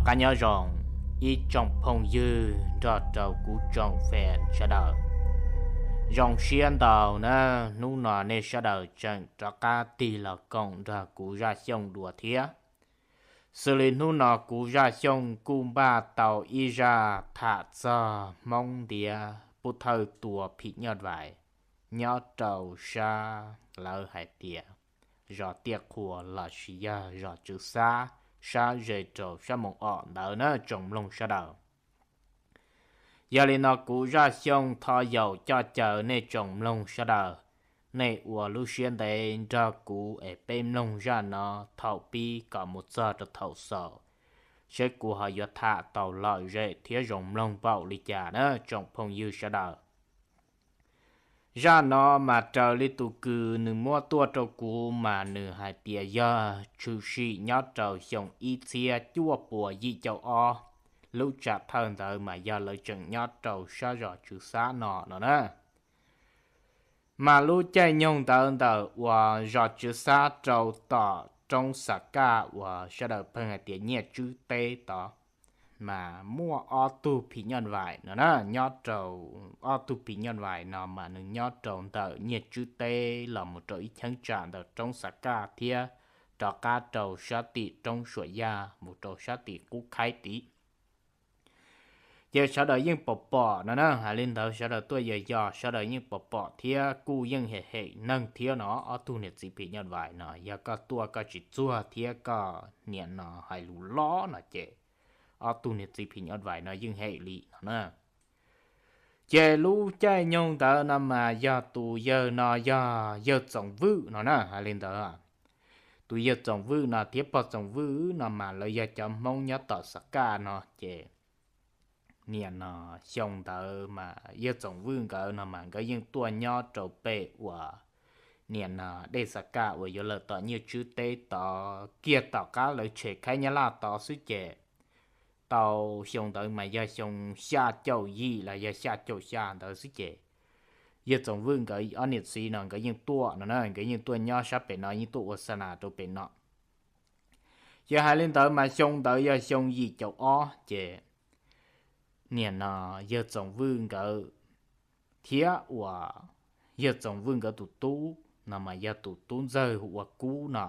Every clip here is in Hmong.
Qab nyob zoo ib tsoom phooj ywg nrog rau kuv tsoom fans sawv daws. Zoo siab ntau na, hnub no nej sawv daws tseem rov qab tig los koom nrog kuv Zaj Xyooj dua thiab. Xws li hnub no kuv Zaj Xyooj kuj npaj tau ib zaj tham txog Hmoob ntiav pub thawj tua phim nyuj vais nyob rau sab lawv hais tias zos Tiaj Qhua los sis yog zos Tswv Xab, sab ze rau sab moos os ntawd na tsoom mloog sawv daws. Yog li no kuv Zaj Xyooj thov yaum coj caw nej tsoom mloog sawv daws, nej ua lub siab ntev nrog kuv es peb mloog zaj no thaum pib kom mus txog rau thaum xaus, seb kuv ho yuav tham tau lom zem thiab zoo mloog npaum li cas na tsoom phooj ywg sawv daws. Zaj no mas raws li tus kws nws muab tuaj rau kuv mas nws hais tias yog tshwm sim nyob rau xyoo ib txhiab cuaj puas yim caum ob, lub tsam thawj ntawd mas yog lawv tseem nyob rau sab zos Tswv Xab no no na. Mas lub caij nyoog ntawd ntawm uas zos Tswv Xab rau tom roob Xav Kaj uas sawv daws pheej hais tias Nyiaj Tswb teb tod, mas muaj ob tug phim nyuj vais no na, nyob rau, ob tug phim nyuj vais no mas nws nyob rau ntawm Nyiaj Tswb teb los mus rau ib cheeb tsam ntawm roob Xav Kaj thiab rov qab rau sab tim roob Suam Yaj mus rau sab tim Qub Khaib tid. Ces sawv daws yeej pom pom no na, hais li ntawd sawv daws tuaj yos yos sawv daws yeej pom pom thiab kuj yeej hem hem neeg thiab no, ob tug niam txiv phim nyuj vais no yog koj tuaj koj tsis txuag thiab koj niam no hais lus lob no ces ob tug niam txiv phim nyuj vais no yeej hem li no na. Ces lub caij nyoog ntawd no mas yog tus yawg no yog yawg Txoom Vwj no na, hais li ntawd. Tus yawg Txoom Vwj no thiab pog Txoom Vwj no mas lawv yog cov Hmoob nyob tom Xav Kaj no ces niam no xyoo ntawd mas yawg Txoom Vwj nkawd no mas nkawd yeej tuaj nyob rau pem uas niam no dej Xav Kaj uas yuav lawm tom Nyiaj Tswb teb tod kiag tom qab lawv tshem Khaib Nyab Laj tod xwb ces tau xyoo ntawd mas yog xyoo xya caum yim los yog xya caum xya ntawd xwb ces yawg Txoom Vwj nkawd ob niam txiv no nkawd yeej tuaj no na, nkawd yeej tuaj nyob sab pem no, yeej tuaj ua xa nas rau pem no. Ces hais li ntawd mas xyoo ntawd yog xyoo yim caum ob ces niam no yawg Txoom Vwj nkawd thiab uas yawg Txoom Vwj nkawd tus tub no mas yog tus tub ntxawg hu ua Kub no.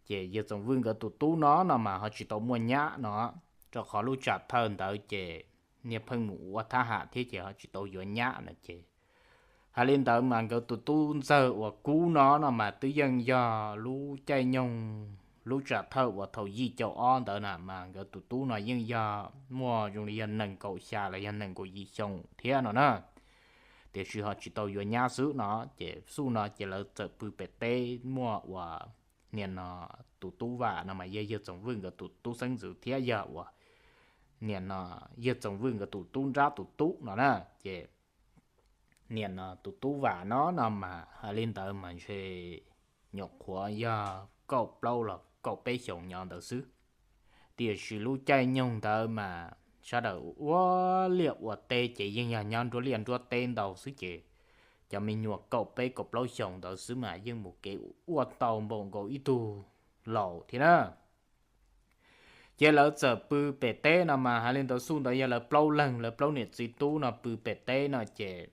Ces yawg Txoom Vwj nkawd tus tub no no mas ho tsis tau muaj nyab no, rau qhov lub tsam thawj ntawd ces niag pheej mus ua thab ham thiab ces ho tsis tau yuav nyab no ces hais li ntawd mas nkawd tus tub ntxawg uas Kub no no mas twb yeej yog lub caij nyoog lub tsam thawj uas thaum yim caum ob ntawd na mas nkawd tus tub no yeej yog muaj zoo li yog nees nkaum xya los yog nees nkaum yim xyoo thiab no na. Tiam sis ho tsis tau yuav nyab xwb no ces xub no ces lawv txawm pw pem teb muaj uas niam no tus tub Vam no mas yog yawg Txoom Vwj nkawd tus tub xeeb ntxwv thiab yog uas niam no yawg Txoom Vwj nkawd tus tub nrab tus tub no na. Ces niam no tus tub Vam no no mas hais li ntawd mas ntshe nyuam qhuav yog kaum plaub los kaum peb xyoos nyob ntawd xwb. Tiam sis lub caij nyoog ntawd mas sawv daws ua liaj ua teb ces yeej yog nyob nruab liaj nruab teb ntau xwb ces cov me nyuam kaum peb kaum plaub xyoos ntawd xwb mas yeej mus kev ua tau npaum nkaus ib tug laus thiab na. Ces lawv txawm pw pem teb no mas hais li ntawd xub ntawd yog lawv plaub leeg, lawv plaub niam txiv tub no pw pem teb no ces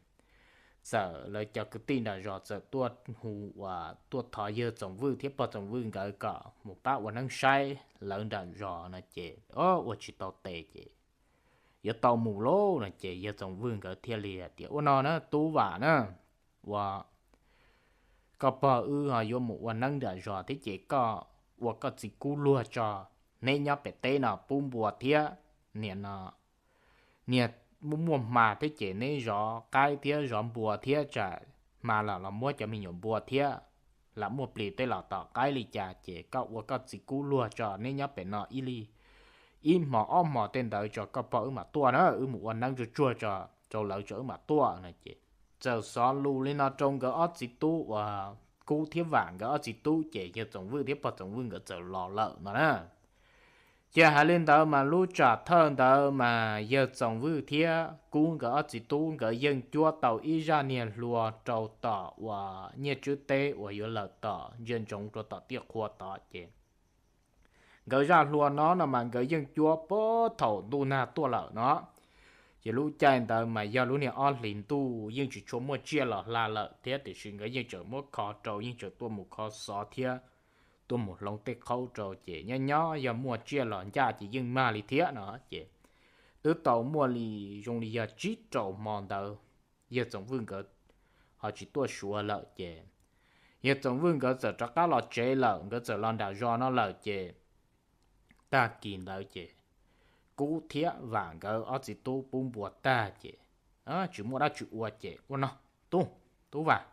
txawm lawv cov kwv tij nram zos txawm tuaj hu uas tuaj thov yawg Txoom Vwj thiab pog Txoom Vwj nkawd kom mus pab ua neeb saib lawv nram zos no ces ua tsis tau tes ces yuav tau mus lauj no ces yawg Txoom Vwj nkawd thiaj li hais tias ua no na tub Vam na, ua koj pog wb ho yuav mus ua neeb nram zos thiab ces koj ua koj txiv kub luag tso, neb nyob pem teb no pub npua thiab, niam no niag muaj muaj hma thiab ces neb zov qaib thiab zov npua thiab tsam hma los los muab cov me nyuam npua thiab lam muaj plis tej los tom qaib li cas ces koj ua koj txiv kub luag tso, neb nyob pem no ib li ib hmos ob hmos tej ntawd tso koj pog wb mam tuaj na, wb mus ua neeb tsuag tsuag tso rau lawv tso wb mam tuaj no ces txawm xov lus li no rau nkawd ob txiv tub uas Kub thiab Vam nkawd ob txiv tub ces yawg Txoom Vwj thiab pog Txoom Vwj nkawd txawm los lawm no na. Ces hais li ntawd mas lub tsam thawj ntawd mas yawg Txoom Vwj thiab Kub nkawd ob txiv tub nkawd yeej cuab tau ib zaj niag hlua rau tom uas Nyiaj Tswb teb uas yuav lawm tom ntsia ntsoov rau tom Tiaj Qhua tod ces nkawd zaj hlua no no mas nkawd yeej cuab puag thaum ntuj nag tuaj lawm no. Ces lub caij ntawd mas yog lub niag ob hlis ntuj yeej tsis tshua muaj tsiaj los hla lawm thiab, tiam sis nkawd yeej tseem muab kho rau, yeej tseem tuaj mus kho xov thiab tuaj mus hloov tej qhaub rau, ces nyob nyob yog muaj tsiaj los ncaj ces yeej mag li thiab no. Ces twb tau muaj li zoo li yog tsib rau hmo ntawd, yawg Txoov Vwj nkawd ho tsis tuaj Suav lawm ces yawg Txoov Vwj nkawd txawm rov qab los tsev lawm, nkawd txawm los nram zos no lawm ces tag kis ntawd ces Kub thiab Vam nkawd ob txiv tub pub npua tag ces tsis muaj dab tsi ua ces ua no, Tub, Tub Vam,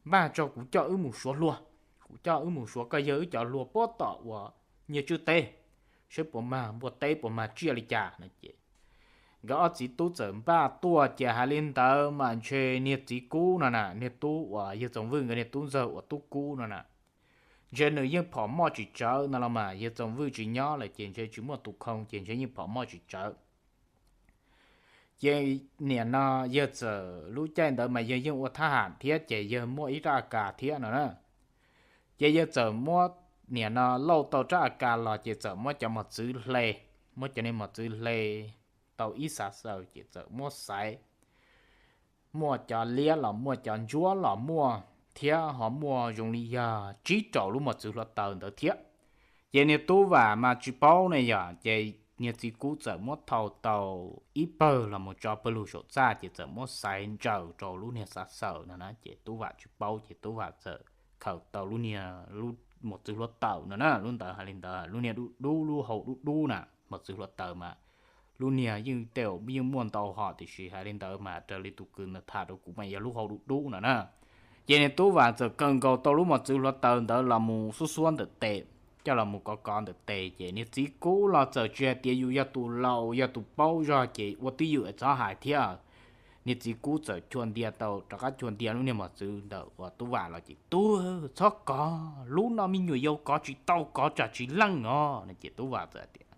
npaj tso kuv coj wb mus Suav hlua, kuv coj wb mus Suav koj yawg wb cov hlua puag tom uas nyiaj tswb teb, saib puas mag npua teb puas mag tsiaj li cas no ces nkawd ob txiv tub txawm npaj tuaj ces hais li ntawd mas ntshe niag txiv Kub no na, niag tub uas yawg Txoov Vwj nkawd niag tub ntxawg uas Tub Kub no na, ntshe nws yeej phom moj tsis tsawv no los mas yawg Txoov Vwj tsis nyob lawm ces ntshe tsis muaj tus khoo ces ntshe yeej phom moj tsis tsawv. Ces niam no yawg txawm lub caij ntawd mas yawg yeej ua thab ham thiab ces yawg muaj ib rab A kas thiab no na. Ces yawg txawm muab, niam no lauj tau rab A kas los ces txawm muab cov mos txwv hle, muab cov niag mos txwv hle tau ib xav xaws ces txawm muab xaiv, muaj cov liab los muaj, cov ntsuab los muaj, thiab ho muaj zoo li yog tsib rau lub mos txwv hluav taws ntawd thiab. Ces niag Tub Vam mas tsis paub ne yom, ces niag txiv Kub txawm muab thau tau ib pawg los mus tso pawg lug saum txaj ces txawm muab xaiv ntsaws rau lub niag xav xaws no na, ces Tub Vam tsis paub ces Tub Vam txawm khaws tau lub niag, lub mos txwv hluav taws no na, lub ntawd hais li ntawd lub niag dub dub, lub hau dub dub na, mos txwv hluav taws mas lub niag yeej tej yeej muaj ntau hom tiam sis hais li ntawd mas raws li tus kws ntawd tham rau kuv mas yog lub hau dub dub no na. Ces niag Tub Vam txawm khaws nkaus tau lub mos txwv hluav taws ntawd los mus xuab xuab ntawm tes, coj los mus kov kov ntawm tes ces niag txiv Kub los txawm tsis hais tias yus yog tus laus yog tus paub zog ces ua twj ywm es txhob hais thiab. Niag txiv Kub txawm chua ntia tau, rov qab chua ntia lub niag mos txwv ntawm uas Tub Vam los ces, Tub, txhob kov, lub no me nyuam yaus kov tsis tau, kov tsam tsis leej os no ces Tub Vam txawm tias,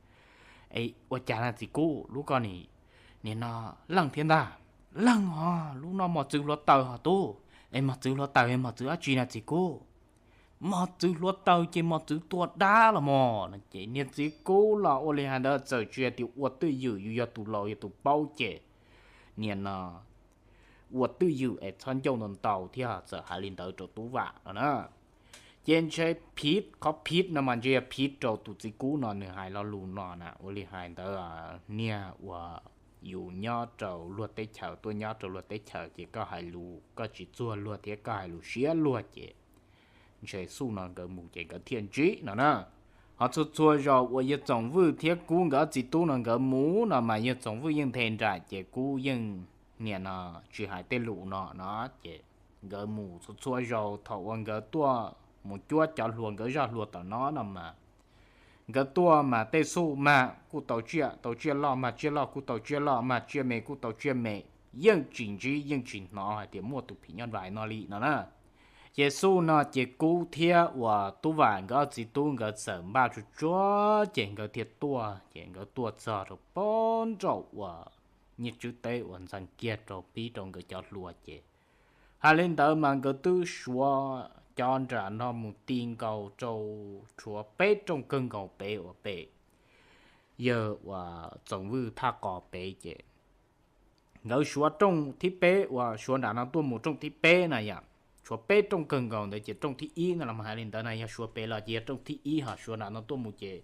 Ua cas na txiv Kub, lub ko nim no leej thiab ntag? Leej os, lub no mos txwv hluav taws hos Tub. Es mos txwv hluav taws, mos txwv dab tsi na txiv Kub? Mos txwv hluav taws ces mos txwv tua dab los mos no ces niag txiv Kub los ua li hais ntawd txawm tsis hais tias ua twj ywm, yus yog tus laus yog tus paub ces niag no ua twj ywm es txhob ncauj ntau ntau thiab txawm hais li ntawd rau Tub Vam no na. Ces ntshe phiv, qhov phiv no mas ntshe yog phiv rau tus txiv Kub no nws hais lo lus no na, ua li hais ntawd, niag uas yus nyob rau luag teb chaws tuaj nyob rau luag teb chaws ces koj hais lus koj tsis txuag luag thiab koj hais lus siab luag ces ntshe xuj no nkawd mus ces nkawd thiaj ntsib no na. Ho txhua txhua zaus uas yawg Txoov Vwj thiab Kub nkawd ob txiv tub no nkawd mus no mas yawg Txoov Vwj yeej nthe nraim ces Kub yeej niam no tsis hais tej lus no no ces nkawd mus txhua txhua zaus thaum uas nkawd tuaj mus cuab cov hluas nkawd zaj hlua tom no no mas nkawd tuaj mas tej xuj mag kuj tau tsiaj, tau tsiaj loj mag tsiaj loj, kuj tau tsiaj loj mag tsiaj me, kuj tau tsiaj me, yeej tsis ntsib yeej tsis hnov hais tias muaj tus phim nyuj vais no li no na. Ces xuj no ces Kub thiab uas Tub Vam nkawd ob txiv tub nkawd txawm npaj tsuag tsuag ces nkawd thiaj tuaj, ces nkawd tuaj txog rau pob nraum uas nyiaj tswb teb uas ntxeev kiag rau pib rau nkawd cov hluas ces hais li ntawd mas nkawd twb suav cov nram no mus ti nkaus rau, tshuav peb rooj kawg nkaus pem uas pem yawg uas Txoov Vwj thaj qos pem ces nkawd suav rooj thib peb uas suav nram no tuaj mus rooj thib peb na yom. Tshuav peb rooj kawg nkaus ntawd ces rooj thib ib no los hais li ntawd na, yog suav pem los ces yog rooj thib ib, ho suav nram no tuaj mus ces,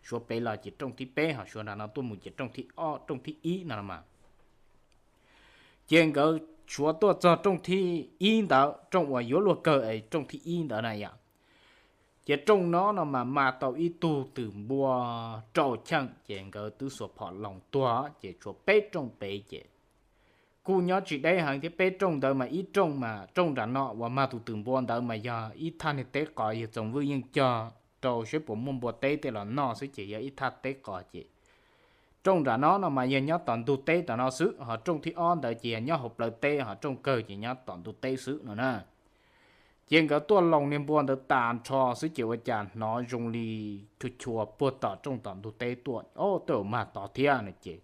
suav pem los ces rooj thib peb, ho suav nram no tuaj mus ces rooj thib ob, rooj thib ib no los mas. Ces nkawd suav tuaj txog rooj thib ib ntawd, rooj uas yuav luag kawg es rooj thib ib ntawd na yom. Ces rooj no no mas mag tau ib tug twm npua rau cheej ces nkawd twb xuas phom loos tuag ces tshuav peb rooj pem ces kuj nyob tsis deb heev thiab. Peb rooj ntawd mas ib rooj mas rooj nram no uas mag tus twm npua ntawd mas yog ib thaj niag teb qos yawg Txoov Vwj yeej cog rau saib puas muaj npua teb tej los noj xwb ces yog ib thaj teb qos ces rooj nram no no mas yog nyob tom ntug teb tom no xwb, ho rooj thib ob ntawd ces yog nyob hauv plawv teb, ho rooj kawg ces nyob tom ntug teb xwb no na. Ces nkawd tuaj loos niag npua ntawd tas nrho xwb ces ua cas hnov zoo li chua chua puag tom rooj tom ntug teb tuaj, o, tej zaum mag tod thiab no ces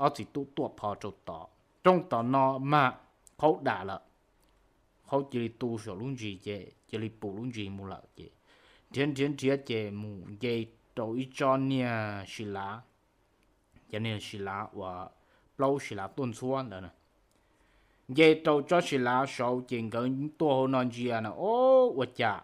ob txiv tub tuaj pho rau tod, rooj tom no mag qhaub dam lawm, qhaub cia li tu saum lub ntsis ces cia li pum lub ntsis mus lawm ces nrhiav nrhiav nrhiav ces mus nce rau ib tsob niag si lav, cov niag si lav uas plaub si lav tuaj ntxhuab ntawd na. Nce rau tsob si lav saud ces nkawd tuaj hauv no ntsia na, o, ua cas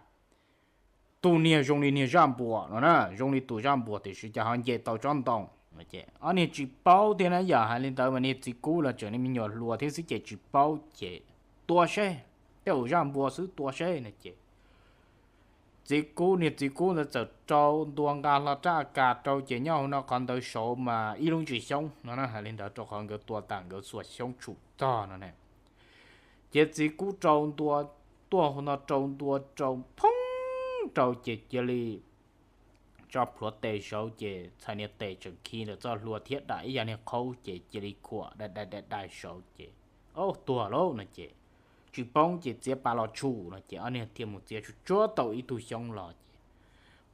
tus niag zoo li niag zaj npuas no na, zoo li tus zaj npuas tiam sis cas ho nce tau tsob ntoo. Ob niag tsis paub thiab na, yog hais li ntawd mas niag txiv kub los tseem niag me nyuam hluas thiab xwb ces tsis paub ces tua seb, tej zaum zaj npuas xwb, tua seb no ces txiv kub, niag txiv kub ntawd txawm rau ntua nqa hlo rab a kas rau ces nyob hauv no qhov ntawd saud mas ib lub ntsis xyoob no na, hais li ntawd rau qhov nkawd tua tas nkawd xuas xyoob tshum tog no ne. Ces txiv kub rau ntua, tuaj hauv no rau ntua rau phoob rau ces cia li tso plhuav tes saud ces txhais niag tes tseem khi ntawm txoj hlua thiab dam ib yam niag qhaub ces cia li khuam dai dai dai dai saud ces, o, tuag lauj no ces tsis poob ces txiav pas los tshum no ces ob niag thiaj mus txiav tsuag tsuag tau ib tug xyoob los ces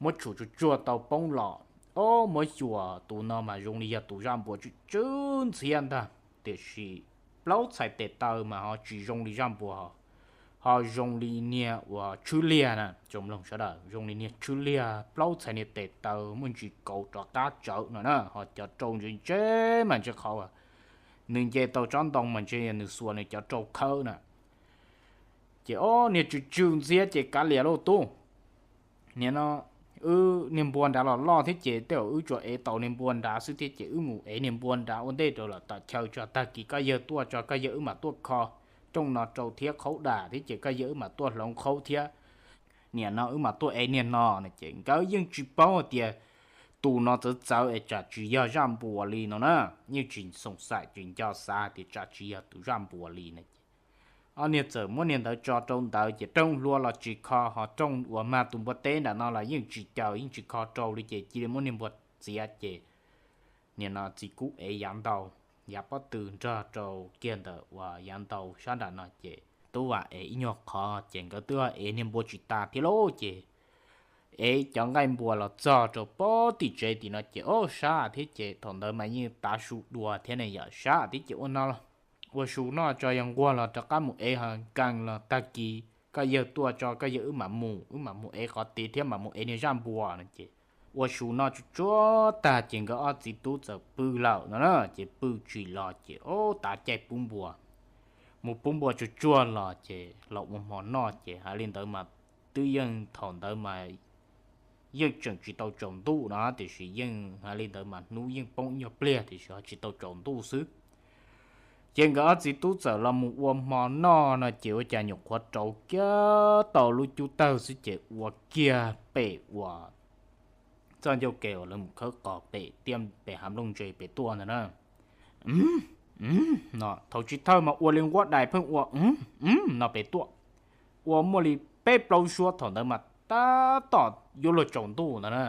muab tshum tsuag tsuag tau poob los, o, muab xyuas tus no mas zoo li yog tus zaj npuas tsw tsw ntxhiab ntag, tiam sis plaub txhais tes taw mas ho tsis zoo li zaj npuas, ho zoo li niag uas tshwb liag na, tsoom mloog sawv daws, zoo li niag tshwb liag plaub txhais niag tes taw muaj ntsis kauv rov qab tsawv no na, ho cov rau ntse ntse mas ntse qhov nws nce tau tsob ntoo mas ntshe nws xuas nws cov rau khawb na. Ces o, niag tsw tsw ntxhiab ces kav liam lauj tub, niag no, wb niag npua nrad los loj thiab ces tej zaum wb tsuas ev tau niag npua nrad xwb thiab ces wb mus ev niag npua nrad ua ntej rau lawm tom chaw tso, tag kis koj yawg tuaj tso koj yawg wb mam tuaj kho rooj no rau thiab qhaub dam thiab ces koj yawg wb mam tuaj hloov qhaub thiab, niam no wb mam tuaj ev niag no no ces nkawd yeej tsis paub hais tias tus no txawv txawv es tsam tsis yog zaj npuas li no na, yeej tsis xoom xaim tsis nco xav tias tsam tsis yog tus zaj npuas li no ces ob niag txawm muab niag ntawd tso rau ntawd ces rooj hlua los tsis kho, ho rooj uas mag tus npua teb nram no los yeej tsis caws yeej tsis kho rau li ces cia li muab niag npua txiav ces niag no txiv kub ev yav ntau, yav pob tw nrog rau kiag ntawm uas yav ntau sab nram no ces tub vam ev ib nyuag qhov ces nkawd twb ev niag npua tsis tas thiab lauj ces ev cov nqaij npua los txog rau pob tim tsev tim no ces o, sab thiab ces thaum ntawd mas yeej tav su dua thiab ne, yam sab thiab ces ua no los ua su noj tso yog nquag los rov qab mus ev ho nkees los tag kis koj yawg tuaj tso koj yawg wb mam mus, wb mam mus ev qhov tid thiab mam mus ev niag zaj npua no ces ua su noj tsuag tsuag tag ces nkawd ob txiv tub txawm pw lawm no na ces pw tsis los ces o, tav caij pub npua, mus pub npua tsuag tsuag los ces los ua hmo noj ces hais li ntawd mas twb yeej thaum ntawd mas yeej tseem tsis tau tsaus ntuj no tiam sis yeej hais li ntawd mas hnub yeej poob ib nyuag pliag tiam sis ho tsis tau tsaus ntuj xwb. Ces nkawd ob txiv tub txawm los mus ua hmo noj no ces ua cas nyuam qhuav rauv kiag tau lub cub tawg xwb ces ua kiag pem uas txoj ncauj ke uas lawv mus khawb qos pem tiaj pem hav nplooj ntse pem tuaj ntawd na. No thaum tsis thawj mas ua li nquab dais pheej ua no pem tuaj, ua muaj li peb plaub suab thaum ntawd mas tab tom yuav luag tsaus ntuj ntawd na.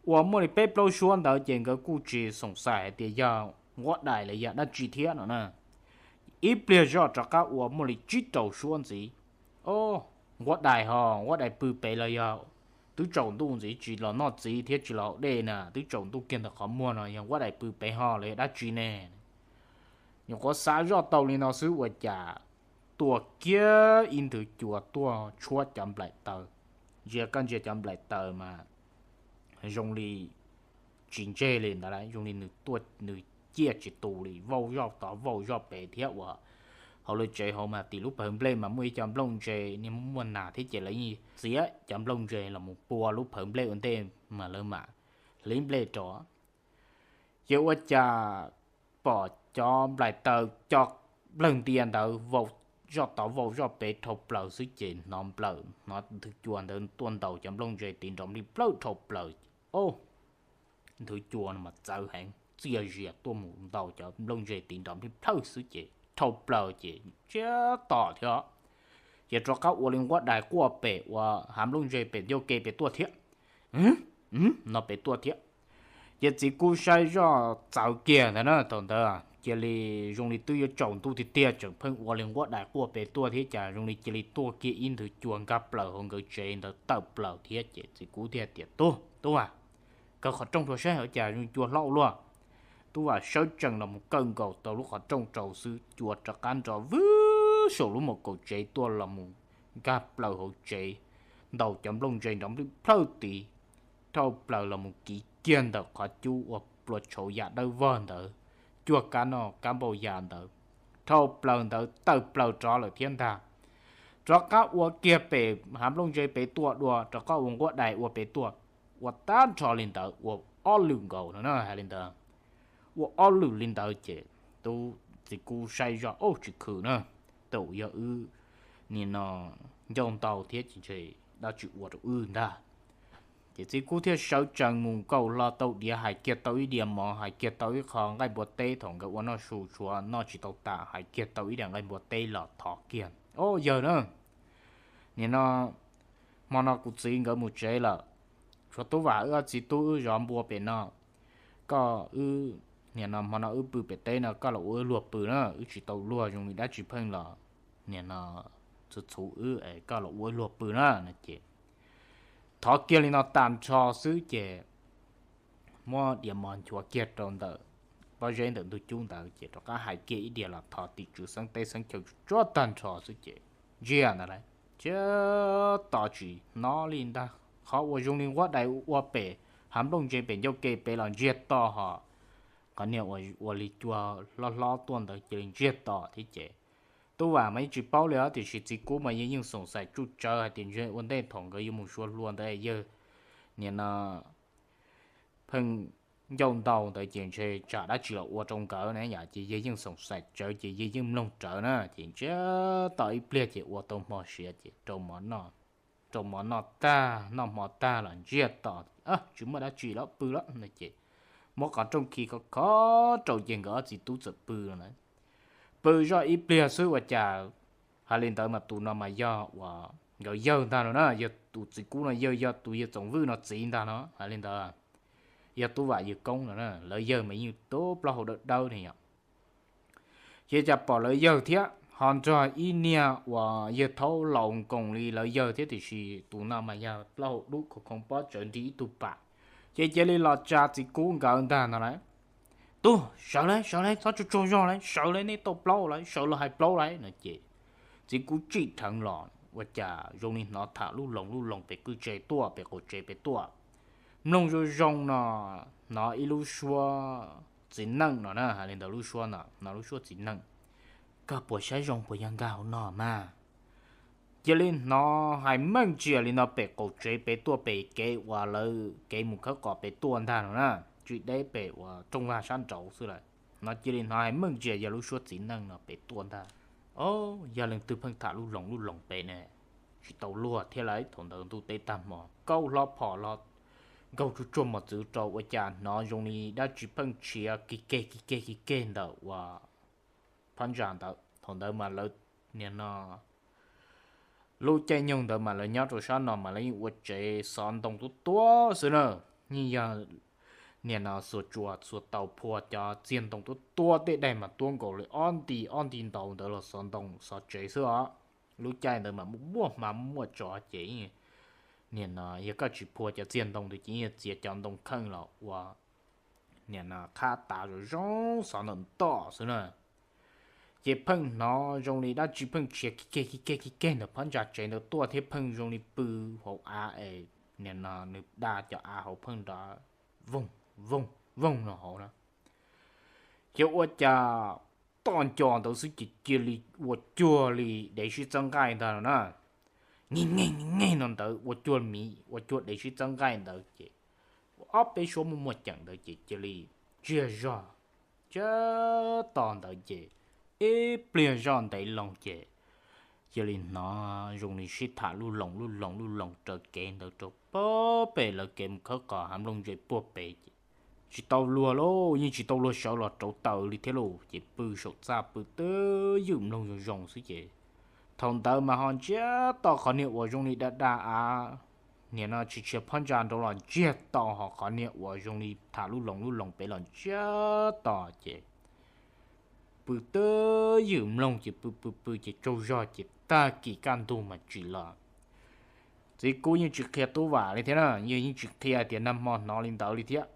Ua muaj li peb plaub suab ntawd ces nkawd kuj tsis xoom xaim hais tias yog nquab dais los yog dab tsi thiab no na. Ib pliag zoj rov qab ua muaj li tsib rau suab ntxiv. O, nquab dais ho, nquab dais pw pem los yog twb tsaus ntuj ntxiv tsis los noj txiv thiab tsis los haus dej na, twb tsaus ntuj kiag ntawm qhov muag no yog nquab dais pw pem ho los yog dab tsi ne? Nyuam qhuav xav zoj tau li no xwb ua cas tuaj kiag ib nthwv cua tuaj tshuab cov nplaim taws. Ntsia koj ntsia cov nplaim taws mas zoo li tsis ntseg li ntawd lauj, zoo li nws tuaj nws ciaj tsis tu li, vau zoj tod vau zoj pem thiab uas hauv lawv tsev hauv mas tim lub pawg nplej mas muaj ib co nplooj ntse, niag muaj nas thiab ces lawv yeej txiav cov nplooj ntse los mus pua lub pawg nplej ua ntej mas lawv mam hliv nplej rau. Ces ua cas pom cov nplaim taws co nplawg ntia ntawd vau zoj tod vau zoj pem dhau plaws xwb ces hnov nplawm, hnov nthwv cua ntawd tuaj ntaus cov nplooj ntse tiv nrov nplij plawj dhau plaws. O, nthwv cua no mas txawv heev, txiaj zias tuaj mus ntaus cov nplooj ntse tiv nrov nplij plawj xwb ces dhau plaws ces tsiab tom thiab. Ces rov qab ua li nquab dais quaj pem uas hav nplooj ntse pem ncauj ke pem tuaj thiab. No pem tuaj thiab. Ces txiv kub saib zoj txawv kiag ntawd na, thaum ntawd cia li zoo li twb yuav tsaus ntuj tiag tiag tseem pheej ua li nquab dais quaj pem tuaj thiab cas zoo li cia li tuaj kiag ib nthwv cua nkag plaws hauv nkawd tsev ntawd tawm plaws thiab ces txiv kub thiaj tias, Tub, tub a, kaw qhov rooj rau saib hauv cas zoo cua hlob ua luaj. Tub vam sawv tsees los mus kaw nkaus tau lub qhov rooj rau xwb cua rov qab nrov vwb saum lub mos kaum tsev tuaj los mus nkag plaws hauv tsev, ntaus cov nplooj ntse nrov nplij plawj tid. dhau plaws los mus kiv kiag ntawm qhov cub ua plua tshauv yam dawb vog ntawd, cuag kab noj kab npau yas ntawd, dhau plaws ntawd tawm plaws rov lawm thiab ntag. Rov qab ua kiag pem hav nplooj ntse pem tuaj dua, rov qab ua nquab dais ua pem tuaj, ua tag nrho li ntawd ua ob lwm nkaus no na, hais li ntawd. Ua ob lwm li ntawd ces tub txiv kub saib zoj, ub, tsis khwm na, tam yog wb nim no ncauj ntau thiab ces ntshe dab tsi ua rau wb ntag. Ces txiv kub thiaj sawv tsees mus nkaum hlo tau diav, hais kiag tau ib diav mov, hais kiag tau ib qho nqaij npua teb, thaum nkawd ua noj su tshuav noj tsis tau tas, hais kiag tau ib diav nqaij npua teb los thov kiag, Au yawg na, nim no hmo no kuv txiv nkawd mus tsev lawm, tshuav Tub Vam wb ob txiv tub wb zov npua pem no. Koj wb, nim no hmo no wb pw pem teb no, koj los ua wb luag pw na, wb tsis tau luag zoo li dab tsi pheej los nim no txhuv txhuv wb es koj los ua wb luag pw na no ces thov kiag li no tag nrho xwb ces muab diav mov nchuav kiag rau ntawm pob zeb ntawm ntug cub ntawd ces rov qab hais kiag ib diav los thov tim tswv xeeb teb xeeb chaw tsuag tag nrho xwb ces ntsiag ntag lauj. Ntsiag to tsis hnov li ntag, qhov uas zoo li nquab dais ua pem hav nplooj ntse pem ncauj ke pem los ntsiag to hos qhov niag ua li cua hlob hlob tuaj ntawd cia li ntsiag to thiab ces Tub Vam mas yeej tsis paub li os, tiam sis txiv kub mas yawg yeej xoom xaim tsuj tsawv hais tias ntshe ua ntej thaum nkawd yuav mus xyuas hlua ntawd yawg nim no pheej ncauj ntau ntawd ces ntshe tsam dab tsi los ua rau nkawd na yom, ces yawg yeej xoom xaim tsawv ces yawg yeej mloog rawv na ces ntsiag to ib pliag ces ua tau hmo siav ces rau mov noj tag noj hmo tag los ntsiag to, tsis muaj dab tsi los pw lawm no ces muab qhov rooj khi khov khov rau ces nkawd ob txiv tub txawm pw no na. Pw zoj ib pliag xwb ua cas hais li ntawd mas tus no mas yog uas nkawd yawg ntag no na, yog tus txiv kub no yawg, yog tus yawg Txoov Vwj no txiv ntag no, hais li ntawd yog Tub Vam yawg koob no na, lawv yawg mas yeej tub plaub hau dawb dawb ne yom. Ces cas pom lawv yawg thiab ho nrog ib niag uas yawg thaub laus nkoos li lawv yawg thiab tiam sis tus no mas yog plaub hau dub khov khoo pob tsawv nrig ib tug pam. Ces cia li los tsa txiv kub nkawd ntag no lauj. Tub, sawv lauj, sawv lauj, txhob tsuag tsuag zog lauj, sawv lauj, nej tau plaub lauj, sawv los hais plaub lauj no ces txiv kub tsim dheev los ua cas zoo li hnov tham lub loos lub loos pem qwj tsev tuaj, pem qaum tsev pem tuaj. Mloog zoo zoo no hnov ib lub suab txiv neej no na, hais li ntawd lub suab no, hnov lub suab txiv neej. Koj puas saib zoo puas yog nkag hauv no mas? Cia li hnov hais meej ntsia li no pem qaum tsev pem tuaj, pem kev uas lawv kev mus khawb qos pem tuaj ntag no na, tsis deb pem uas rooj vag sab nraud xwb lawm. No cia li hnov hais meej ntsia yog lub suab txiv neej no pem tuaj ntag. O, yog leej twg pheej tham lub loos lub loos pem ne? Tsis tau luag thiab lauj, thaum ntawd ntuj teb tag hmo kaub hlob phom los nkaug tsuag tsuag mos txwv rau ua cas hnov zoo li dab tsi pheej tshiav kig keg kig keg kig keg ntawm uas phab ntsa ntawd. Thaum ntawd mas lawv, nim no lub caij nyoog ntawd mas lawv nyob rau sab no mas lawv yeej ua tsev xov ntoo tuab tuab xwb na. Yeej yog nim no xuas tsuas xuas taus phua cov txiag ntoo tuab tuab tej daim mas tuab nkaus li ob nti ob nti ntau ntawd los xov ntoo xov tsev xwb os. Lub caij ntawd mas muaj hma muaj tsov ces nim no yog koj tsis phua cov txiag ntoo ntawd ces yeej txiav cov ntoo kheej los ua nim no qhab tav zoo zoo xov ntawm ntoj xwb na. Ces pheej hnov zoo li dab tsi pheej tshiav kig keg kig keg kig keg ntawm phab ntsa tsev ntawd tuaj thiab pheej zoo li pw hauv av es nim no nws da cov av hauv pheej nrov voog voog voog no hauv na. Ces ua cas toj nco ntawd xwb ces cia li ua cuag li dev sib txawb nqaij ntag no na. Nge nge nge no ntawd ua cuag miv ua cuag dev sib txawb nqaij ntawd ces ua ob peb suab muaj muaj ceem ntawd ces cia li ntsiag zog. Ntsiag to ntawd ces ib pliag zoj ntev loo ces cia li hnov zoo li sib tham lub loos lub loos lub loos raws kev ntawd rau pem lawv kev mus khawb qos hav nplooj ntse puag pem ces tsis tau luag lauj, yeej tsis tau luag sawv los rauv taws li thiab lauj, ces pw saum txaj pw twb ywm mloog zoo zoo xwb ces thaum ntawd mas ho ntsiag to qhov niag uas zoo li da da av, nim no tsis tshiav phab ntsa nraud los ntsiag to, ho qhov niag uas zoo li tham lub loos lub loos pem los ntsiag to ces pw twb ywm mloog ces pw pw pw ces tsaug zog ces tag kis kaj ntug mas tsim los. Txiv kub yeej tsis qhia Tub Vam li thiab na, yawg yeej tsis qhia tias nag hmo hnov li ntawd li thiab.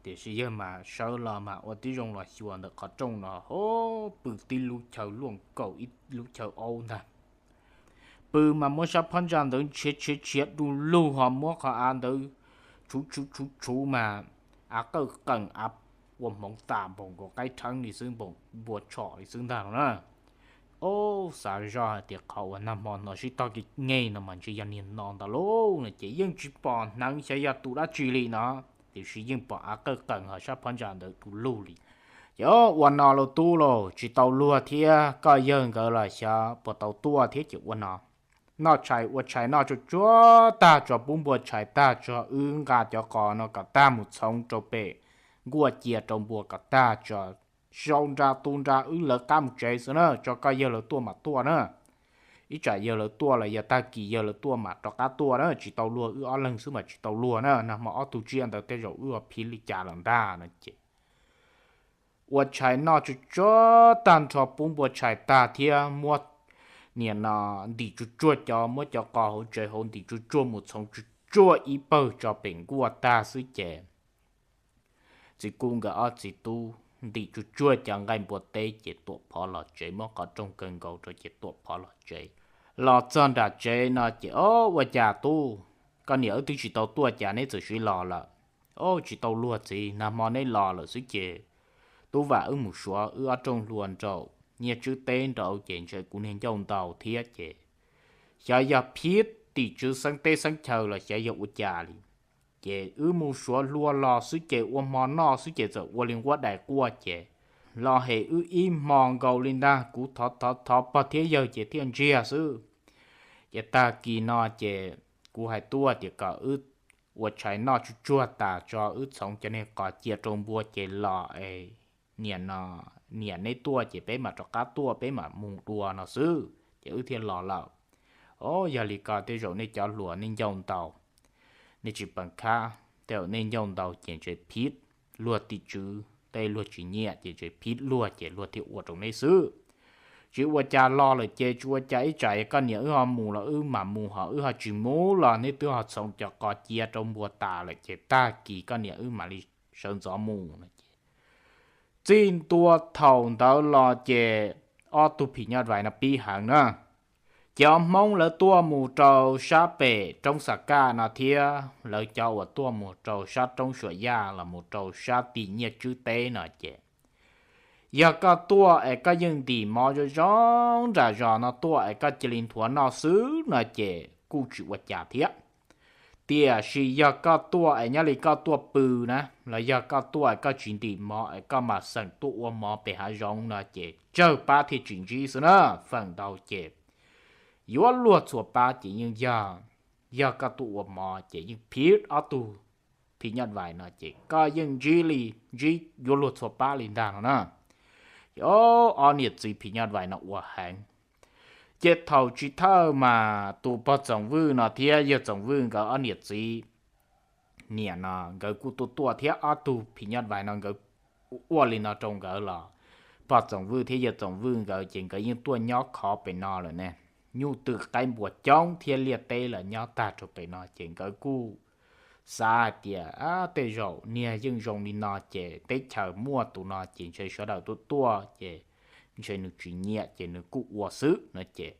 Tiam sis yawg mas sawv los mas ua tib zoo los xyuas ntawm qhov rooj no ho pw tib lub chaw luaj nkaus ib lub chaw aub ntag. Pw mas muab sab phab ntsa ntawd ntshiav tshiav tshiav du lug ho muab qhov av ntawd tshuv tshuv tshuv tshuv mas av qawj qees av ua hmoov tas npaum nkaus qaib rheeb li xwb, npaum npua tshom li xwb ntag no na. Ob, xav zoj hais tias qhov uas nag hmo hnov sib tog kev nyeg no mas ntshe yog niag no ntag lauj no ces yeej tsis pom hneev xyov yog tus dab tsi li no, tiam sis yeej pom av qawj qees ho sab phab ntsa ntawd du lug li. Ces ua no lauj tub lauj, tsis tau luag thiab koj yawg nkawd los xyov puas tau tuaj thiab ces ua no, noj tshais ua tshais noj tsuag tsuag tag tso pub npua tshais tag tso wb nqa cov qos no kom tag mus txhoov rau pem nkuaj cia rau npua kom tag tso, sau nra tu nra wb lawv qab mus tsev xwb na, tso koj yawg lawv tuaj mam tuaj na. Ib tsam yawg lawv tuaj los yog tag kis yawg lawv tuaj mam rov qab tuaj na, tsis tau luag wb ob leeg xwb mas tsis tau luag na, nag hmo ob tug tsiaj ntawd tej zaum wb ua phiv li cas lawm ntag no ces ua tshais noj tsuag tsuag tag nrho pub npua tshais tag thiab muab niam no ntim tsuag tsuag cov, muab cov qos hauv tsev hauv ntim tsuag tsuag mus txhoov tsuag tsuag ib pawg tso pem nkuaj tag xwb ces txiv kuj nkawd ob txiv tub ntim tsuag tsuag cov nqaij npua teb ces tuam phov los tsev, muab qhov rooj kaw nkaus rau ces tuam phov los tsev. Los txog nram tsev no ces, Ob, ua cas tub, koj niam wb twb tsis tau tuaj cas neb txawm siv los lawm? Ob, tsis tau luag txiv, nag hmo neb los lawm xwb ces tub vam wb mus suav wb ob rooj hlua nraum Nyiaj Tswb teb nraud ces ntshe kuv niag ncauj ntaus thiab ces xyov yog phiv tim tswv xeeb teb xeeb chaw los xyov yog ua cas li. Ces wb mus suav hlua los xwb ces ua hmo noj xwb ces txawm ua li nquab dais quaj ces los hem wb ib hmo nkaus li ntag, kuv thov thov thov pog thiab yawg ces thiaj ntsiag xwb. Ces tag kis no ces kuv hais tuaj tias kom wb ua tshais noj tsuag tsuag tas tso wb txhoov cov niag qos cia rau npua ces los es niam no, niam neb tuaj ces peb mam rov qab tuaj peb mam mus dua no xwb ces wb thiaj los lawm. Ob, yog li ko tej zaum nej cov hluas nej ncauj ntaus, nej tsis peem khab, tej zaum nej ncauj ntaus ces ntshe phiv luag tim tswv tej, luag tsis nyiam ces ntshe phiv luag ces luag thiaj ua rau neb xwb. Tsis ua cas los lawm ces tsis ua cas, ib tsam koj niam wb ho mus los wb mam mus, ho wb ho tsis mus los neb twb ho txhoov cov qos cia rau npua tas lawm ces tag kis koj niam wb mam li sawv ntxov mus no ces txij ntua thaum ntawd los ces ob tug phim nyuj vais no pib heev na. Cov Hmoob lawv tuaj mus rau sab pem roob Xa Kaj no thiab lawv cov uas tuaj mus rau sab roob Suam Yaj los mus rau sab tim Nyiaj Tswb teb no ces yog koj tuaj es koj yeej ntim mov zoo zoo nram zos no tuaj es koj cia li nthuav noj xwb no ces kuj tsis ua cas thiab. Tiam sis yog koj tuaj es nyob li koj tuaj pw na, los yog koj tuaj es koj tsis ntim mov es koj mam xeem tuaj ua mov pem hav zoov no ces tsawg pab thiaj tsis ntsib xwb na. Feem ntau ces yuav luag txhua pab ces yeej yog, yog koj tuaj ua mov ces yeej phiv ob tug phim nyuj vais no ces koj yeej ntsib li, ntsib yuav luag txhua pab li ntag no na. Ces ob niam txiv phim nyuj vais no ua heev. Ces thaum chiv thawj mas tus pog Txoom Vwj no thiab yawg Txoom Vwj nkawd ob niam txiv niam no nkawd kuj tuaj tuaj thiab ob tug phim nyuj vais no nkawd ua li no rau nkawd los pog Txoom Vwj thiab yawg Txoom Vwj nkawd ces nkawd yeej tuaj nyob khov pem no lawm ne. Nyuj twm qaib npua coob thiab liaj teb lawm nyob tag rau pem no ces nkawd kuj xav hais tias tej zaum niag yeej zoo li no ces teb chaws muaj tus no ces ntshe sawv daws tuaj tuaj ces ntshe nws tsis nyiam ces nws kuj ua xwb no ces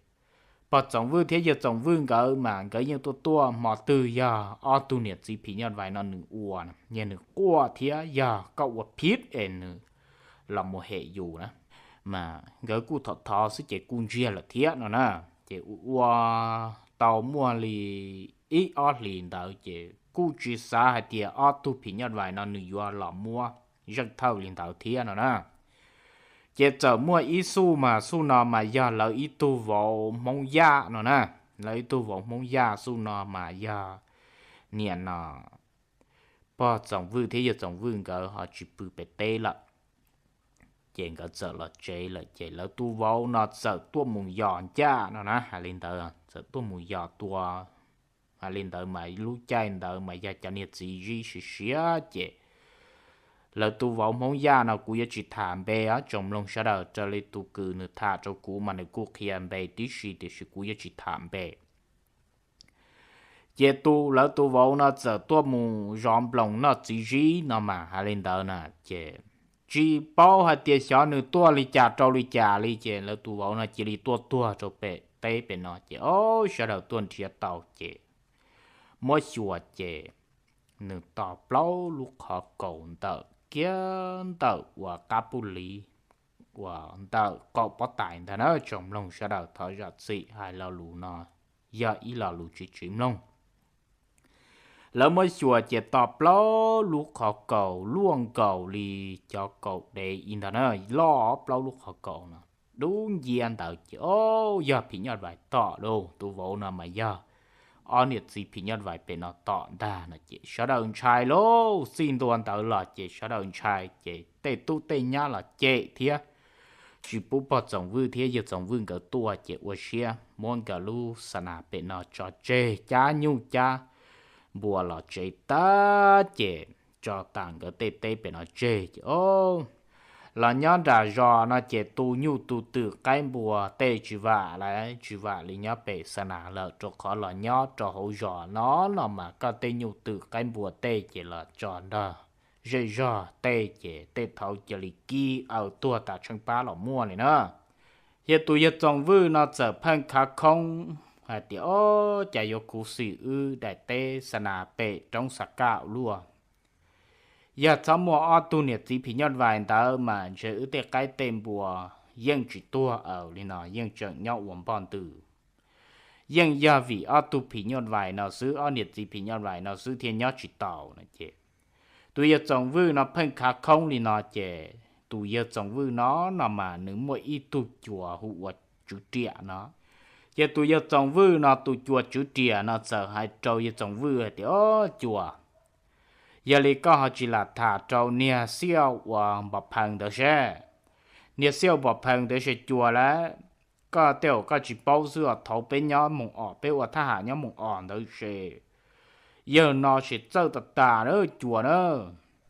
pog Txoom Vwj thiab yawg Txoom Vwj nkawd mas nkawd yeej tuaj tuaj hmo twg yog ob tug niam txiv phim nyuj vais no nws ua, yog nws quaj thiab yog koj ua phiv es nws los mus hem yus na, mas nkawd kuj thov thov xwb ces kuj ntsiag lawm thiab no na. Ces ua ua tau muaj li ib ob hlis ntawd ces kuj tsis xav hais tias ob tug phim nyuj vais no nws yuav los muab zeej thawj li ntawd thiab no na. Ces txawm muaj ib xuj mas xuj no mas yog lawv ib tug vauv Hmoob Yaj no na. Lawv ib tug vauv Hmoob Yaj xuj no mas yog niam no pog Txoom Vwj thiab yawg Txoom Vwj nkawd ho tsis pw pem teb lawm. Ces nkawd txawm los tsev lawm ces lawv tus vauv no txawm tuaj mus yos ncaj no na, hais li ntawd txawm tuaj mus yos tua. Hais li ntawd mas lub caij ntawd mas yog cov niag txiv zib siav siav ces lawv tus vauv Hmoob Yaj no kuv yuav tsis tham npe os, tsoom mloog sawv daws, raws li tus kws nws tham rau kuv mas nws kuj qhia npe tib si tiam sis kuv yuav tsis tham npe. Ces tus lawv tus vauv no txawm tuaj mus zov nploos noj txiv zib no mas hais li ntawd na, ces tsis paub hais tias xyov nws tuaj li cas rau li cas li ces lawv tus vauv no cia li tuaj tuag rau pem teb pem no ces ob sawv daws tuaj nrhiav tau ces muab xyuas ces nws tos plaub lub qhov kaus ntawm kiag ntawm uas qab puj liv uas ntawm qaum pob tais ntag na. Tsoom mloog sawv daws thov zam txim hais lo lus no yog ib lo lus tsis tsim mloog. Lawv muab xyuas ces tos plaub lub qhov kaus luaj nkaus li cov kaus dev ib ntag na, loj plaub lub qhov kaus no. Dub ncia ntawd ces o, yog phim nyuj vais tom lauj, tus vauv no mas yog ob niam txiv phim nyuj vais pem no tom ntag no ces sawv daws ntshai lauj. Txij ntua ntawd los ces sawv daws ntshai ces tej tub tej nyab los cem thiab, tsis pub pog Txoom Vwj thiab yawg Txoom Vwj nkawd tuaj ces ua siab muab nkawd lub xa nas pem no tso tseg, cab nyuj cab npua los tsev tag ces tso tas nkawd tej teb pem no tseg ces o, los nyob nram zos no ces tu nyuj tu twm qaib npua tej tsis vam lawm, tsis vam li nyob pem xa nas lawm, rau qhov los nyob rau hauv zos no no mas koj tej nyuj twm qaib npua tej ces los tso nrog zej zog tej ces tej thaud cia li kib aws tuag tas tsheej pab los muaj li na. Ces tus yawg Txoom Vwj no txawm pheej khav khoob hais tias o, cas yuav khuv xim wb daim teb xa nas pem roob Xav Kaj ua luaj. Yog txhob muaj ob tug niam txiv phim nyuj vais ntawd mas ntshe wb tej qaib tej npua yeej tsis tuag aws li no, yeej tseem nyob ua npoj ntws. Yeej yog vim ob tug phim nyuj vais no xwb, ob niam txiv phim nyuj vais no xwb thiaj nyob tsis taus no ces tus yawg Txoom Vwj no pheej khav khoob li no ces tus yawg Txoom Vwj no no mas nws muaj ib tug cuas hu ua Tswv Riam no. Ces tus yawg Txoom Vwj no tus cuas Tswv Riam no txawm hais rau yawg Txoom Vwj hais tias o, cuas, yog li koj ho tsis lam tham rau niag Xiaj uas Npom Phees ntawd seb, niag Xiaj Npom Phees ntawd seb cuas lawm. Koj tej zaum koj tsis paub xwb os, thaud peb nyob Moos Om, peb ua thab ham nyob Moos Om ntawd seb, yawg no seb txawj tas tas na cuas na.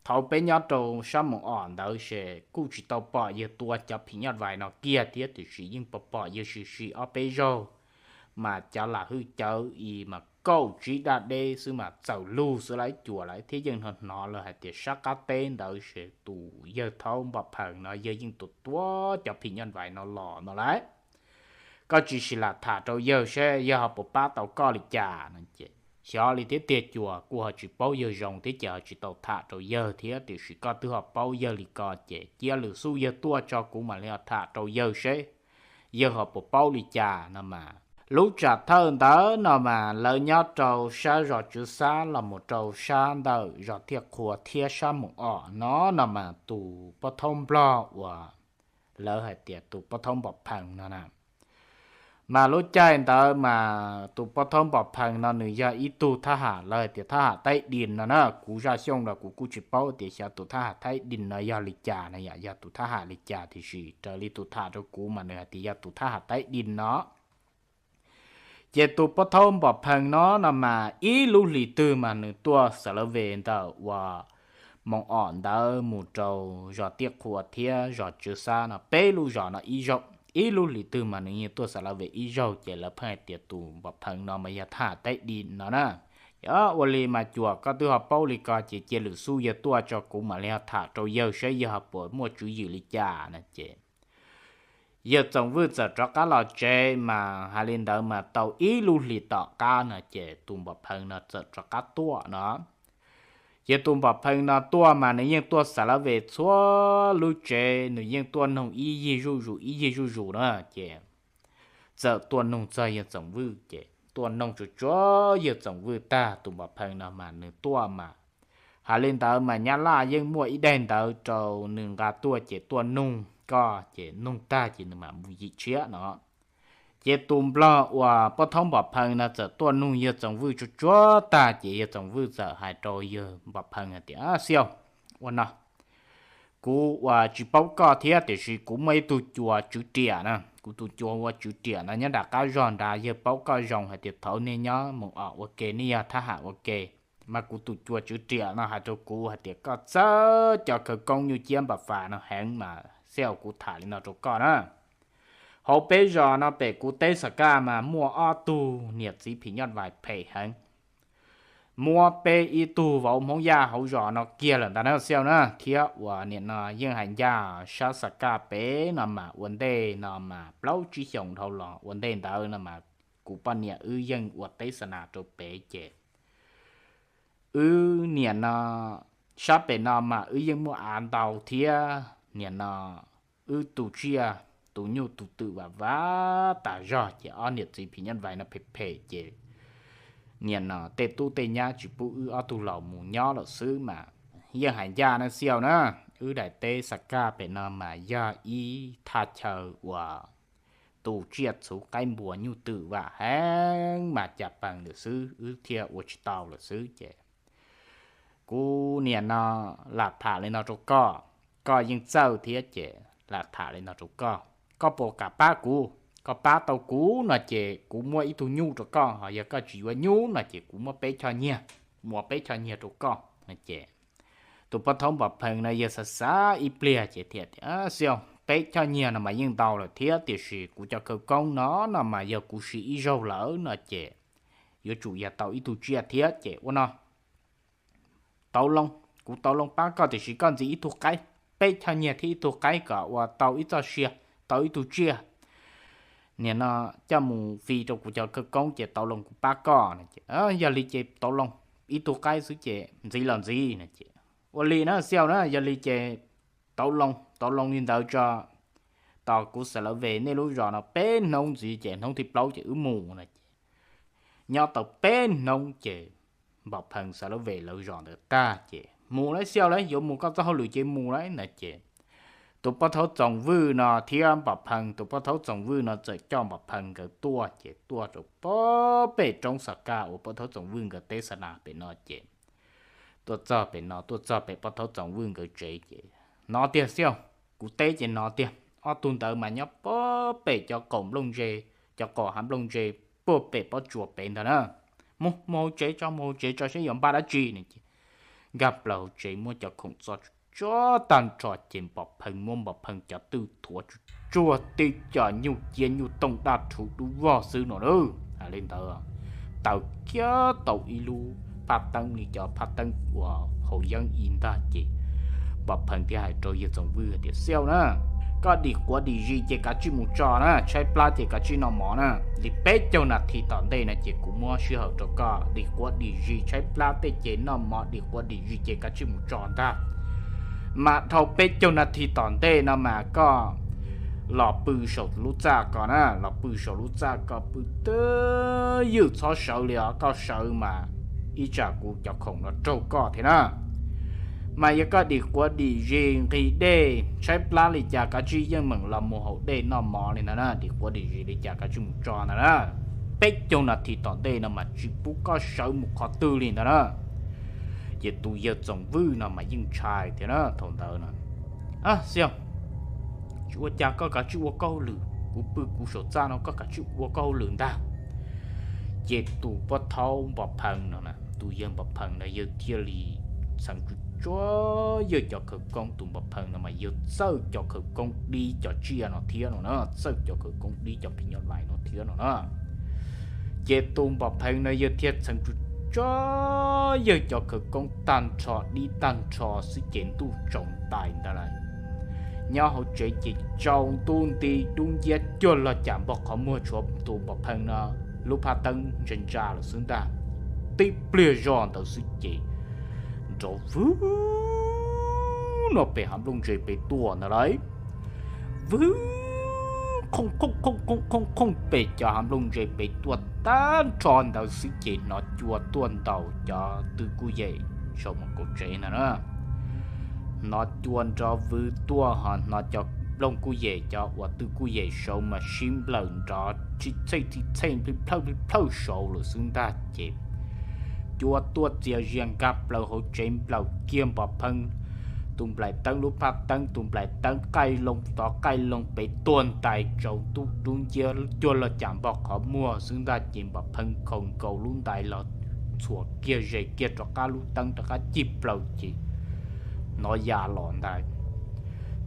Thaud peb nyob rau sab Moos Om ntawd seb kuj tsis tau pom yawg tua cov phim nyuj vais no kiag thiab, tiam sis yeej pom pom yawg sim sim ob peb zaug mas cov lam hwj cawv i mas kaum tsib daj deb xwb mas txaus lug xwb lawm cuas lawm, thiab yeej hnov hnov lawm hais tias sab qab teb ntawd seb tus yawg thaub Npom Phees no yawg yeej tua tua cov phim nyuj vais no los no lawm. Koj tsis sim lam tham rau yawg seb yawg ho puas pab tau koj li cas no ces xyov li thiab tiag, cuas kuj ho tsis paub yawg zoo thiab ces ho tsis tau tham rau yawg thiab, tiam sis koj twb ho paub yawg li ko ces cia lwm xub yawg tuaj tso kuv mam li ho tham rau yawg seb yawg ho puas paub li cas no mas. Lub tsam thawj ntawd no mas lawv nyob rau sab zos Tswv Xab los mus rau sab ntawm zos Tiaj Qhua thiab sab Moos Om no no mas tus pov thawj Nplog uas lawv hais tias tus pov thawj Npom Phees no na, mas lub caij ntawd mas tus pov thawj Npom Phees no nws yog ib tug thab ham, lawv hais tias thab ham Taib Dis no na. Kuv Zaj Xyooj los kuv kuj tsis paub tias xyov tus thab ham Taib Dis no yog li cas no, yog tus thab ham li cas, tiam sis raws li tus tham rau kuv mas nws hais tias yog tus thab ham Taib Dis no. Ces tus pov thawj Npom Phees no no mas ib lub hlis twg mas nws tuaj Xav Lav Ves ntawm uas Moos Om ntawd mus rau zos Tiaj Qhua thiab zos Tswv Xab no peb lub zos no ib zaug, ib lub hlis twg mas nws yeej tuaj Xav Lav Ves ib zaug, ces lawv pheej hais tias tus Npom Phees no mas yog thab ham Taib Dis no na. Ua li mas cuas koj twb ho paub li ko ces cia lwm xub yawg tuaj tso kuv mam li ho tham rau yawg seb yawg ho puas muaj tswv yim li cas no ces yawg Txoom Vwj txawm rov qab los tsev mas hais li ntawd mas tau ib lub hlis tom qab no ces tus Npom Phees no txawm rov qab tuaj no. Ces tus Npom Phees no tuaj mas nws yeej tuaj Xav Lav Ves txhua lub tsev, nws yeej tuaj noog ib yig zuj zus ib yig zuj zus na ces txawm tuaj noog txog yawg Txoom Vwj ces tuaj noog tsuag tsuag yawg Txoom Vwj tag tus Npom Phees no mas nws tuaj mas hais li ntawd mas Nyab Laj yeej muaj ib daim ntawv rau nws nqa tuaj ces tuaj noog koj ces noog tag ces nws mam mus yim tshiab no. Ces tus Nplog uas pov thawj Npom Phees no txawm tuaj noog yawg Txoom Vwj tsuag tsuag tag ces yawg Txoom Vwj txawm hais rau yawg Npom Phees hais tias, Xiaj, ua no, kuv uas tsis paub koj thiab tiam sis kuv muaj ib tug cuas Tswv Riam na, kuv tus cuas ua Tswv Riam no nyob nram qab zog nrad, yawg paub koj zoo hais tias thaud nej nyob Moos Om ua ke, nej yog thab ham ua ke, mas kuv tus cuas Tswv Riam no hais rau kuv hais tias koj txawj cov khawv koob nyuj ciab npam fas no heev mas Xiaj, kuv tham li no rau koj na. Hauv peb zos no pem kuv teb Xav Kaj mas muaj ob tug niam txiv phim nyuj vais phem heev, muab peb ib tug vauv Hmoob Yaj hauv zos no kiag lawm ntag na Xiaj na, thiab uas nim no yeej hais ncaj sab Xav Kaj pem no mas ua ntej no mas plaub tsib xyoos dhau los ua ntej ntawd no mas kuv poj niam wb yeej ua teb xa nas rau pem ces Wb niam no sab pem no mas wb yeej muaj av ntau thiab, niam no wb tu tsiaj tu nyuj tu twm vam vam tas zog ces ob niam txiv phim nyuj vais no phem phem ces niam no tej tub tej nyab tsis pub wb ob tug laus mus nyob lawm xwb mas yeej hais ncaj na xiau na. Wb daim teb Xav Kaj pem no mas yog ib thaj chaw uas tu tsiaj txhuv qaib npua nyuj twm vam heev mas cas pees lawm xwb, wb thiaj ua tsis tau lawm xwb ces kuv niam no lam tham li no rau koj, koj yeej txawj thiab ces lam tham li no rau koj, koj puas kam pab kuv? Koj pab tau kuv no ces kuv muab ib tug nyuj rau koj, ho yog koj tsis yuav nyuj no ces kuv muab peb choj nyiaj, muab peb choj nyiaj rau koj no ces tus pov thaub Npam Pheej no yawg xav xav ib pliag ces thiaj tias, Xiau, peb choj nyiaj no mas yeej ntau lawm thiab, tiam sis kuv cov khawv koob no no mas yog kuv siv ib zaug lawm no ces yuav tsum yog tau ib tug tsiaj thiab ces ua no, tau loo, kuv tau loo pab koj tiam sis koj ntxiv ib tug qaib, peb choj nyiaj thiab ib tug qaib kom ua tau ib txoj sia, tau ib tug tsiaj. Niam no coj mus fi rau kuv cov khawv koob ces tau loo kuv pab koj no ces, Yog li ces tau loo, ib tug qaib xwb ces ntxiv los ntxiv no ces, Ua li na Xiau na, yog li ces tau loo, tau loo li ntawd tso, tos kuv xav lawv ve nej lub zos no peb hnub ntxiv ces hnub thib plaub ces wb mus no ces nyob tau peb hnub ces Npam Pheej xav lawv ve lawv zos ntawd tag ces, Mus lawm Xiau, lawv yuav mus koj txoj hauj lwm ces mus lawm no ces tus pov thaub Txoov Vwj no thiab Npam Pheej, tus pov thaub Txoov Vwj no txawm coj Npam Pheej nkawd tuaj ces tuaj rau pem roob Xav Kaj uas pov thaub Txoov Vwj nkawd teb xa nas pem no ces tuaj txog pem no, tuaj txog pem pov thaub Txoov Vwj nkawd tsev ces, Hnov tiag Xiau, kuv teb ces hnov tiag, ob tug ntawd mas nyob pem cov qaum nplooj ntse, cov qaum hav nplooj ntse puag pem pob tsuas pem ntag na. Mus, mus hauv tsev tso, mus hauv tsev tso seb yuav npaj dab tsi no ces nkag plaws hauv tsev muab cov khoom txo tsuag tag nrho ces Npam Pheej muab Npam Pheej cov twj thuav tsuag tsuag, tib co nyuj ciab nyuj tooj dab rhuv dub vog xwb no na. Hais li ntawd, taws kiag tau ib lub phab teeb li cov phab teeb uas haus yeeb ib ntag ces Npam Pheej thiaj hais rau yawg Txoov Vwj tias, Xiau na, koj dim quav dim zis ces kav tsij mus tso na, tshaib plab ces kav tsij noj mov na. Li peb caug nas this tom ntej no ces kuv muab sij hawm rau koj dim quav dim zis tshaib plab tej ces noj mov dim quav dim zis ces kav tsij mus tso ntag. Mas dhau peb caug nas this tom ntej no mas koj los pw saum lub txaj ko na, los pw saum lub txaj ko pw twj ywm txhob sawv li os, koj sawv mas ib tsam kuv cov khoom no raug koj thiab na. Mas yog koj dim quav dim zis nqhis dej tshaib plab li cas kav tsij yeej meem los mus haus dej noj mov li ntag na, dim quav dim zis li cas kav tsij mus tso ntag na. Peb caug nas this tom ntej no mas tsis pub koj sawv mus qhov twg li ntag na. Ces tus yawg Txoov Vwj no mas yeej ntshai thiab na thaum ntawd no. Xiau, tsis ua cas, koj kav tsij ua koj hauj lwm, kuv pw kuv saum txaj no, koj kav tsij ua koj hauj lwm ntag. Ces tus pov thaub Npam Pheej no, tus yawg Npam Pheej no yawg thiaj li txheev tsuag tsuag yawg cov khawv koob, tus Npam Pheej no mas yawg txawj cov khawv koob dib cov tsiaj no thiab no na, txawj cov khawv koob dib cov phim nyuj vais no thiab no na. Ces tus Npam Pheej no yawg thiaj txheev tsuag tsuag yawg cov khawv koob tag nrho dib tag nrho xwb ces ntuj tsaus ntais ntag lauj. Nyob hauv tsev ces tsaus ntuj nti dub nciab cuag log cas npog qhov muag, tshuav tus Npam Pheej no lub phab teeb ntsa ntsa lawm xwb ntag. Tib pliag zog ntawd xwb ces nrov vwg no pem hav nplooj ntse pem tuaj ntag lauj. Vwg, khooj khooj khooj khooj khooj pem cov hav nplooj ntse pem tuaj tag nrho ntawd xwb ces hnov cua tuaj ntaus cov tw kuj yem saum mus kaum tsev ntag na. Hnov cua nrov vwg tuaj ho hnov cov nplooj kuj yem, cov uas tw kuj yem saud mas sib nplawm nrov txhij txhej plig plhawj plig plhawj saud lawm xwb ntag ces cua tuaj txias zias nkag plaws hauv tsev nplawm kiag Npam Pheej tus nplaim teeb lub phaj teeb, tus nplaim teeb qaij loo tod qaij loo pem tuag ntais tsaus ntuj dub nciab cuag log cas npog qhov muag xwb ntag ces Npam Pheej khaus nkaus lub ntais los txhuam kiag zes kiag rov qab lub teeb rov qab cig plaws ces hnov ya los ntag.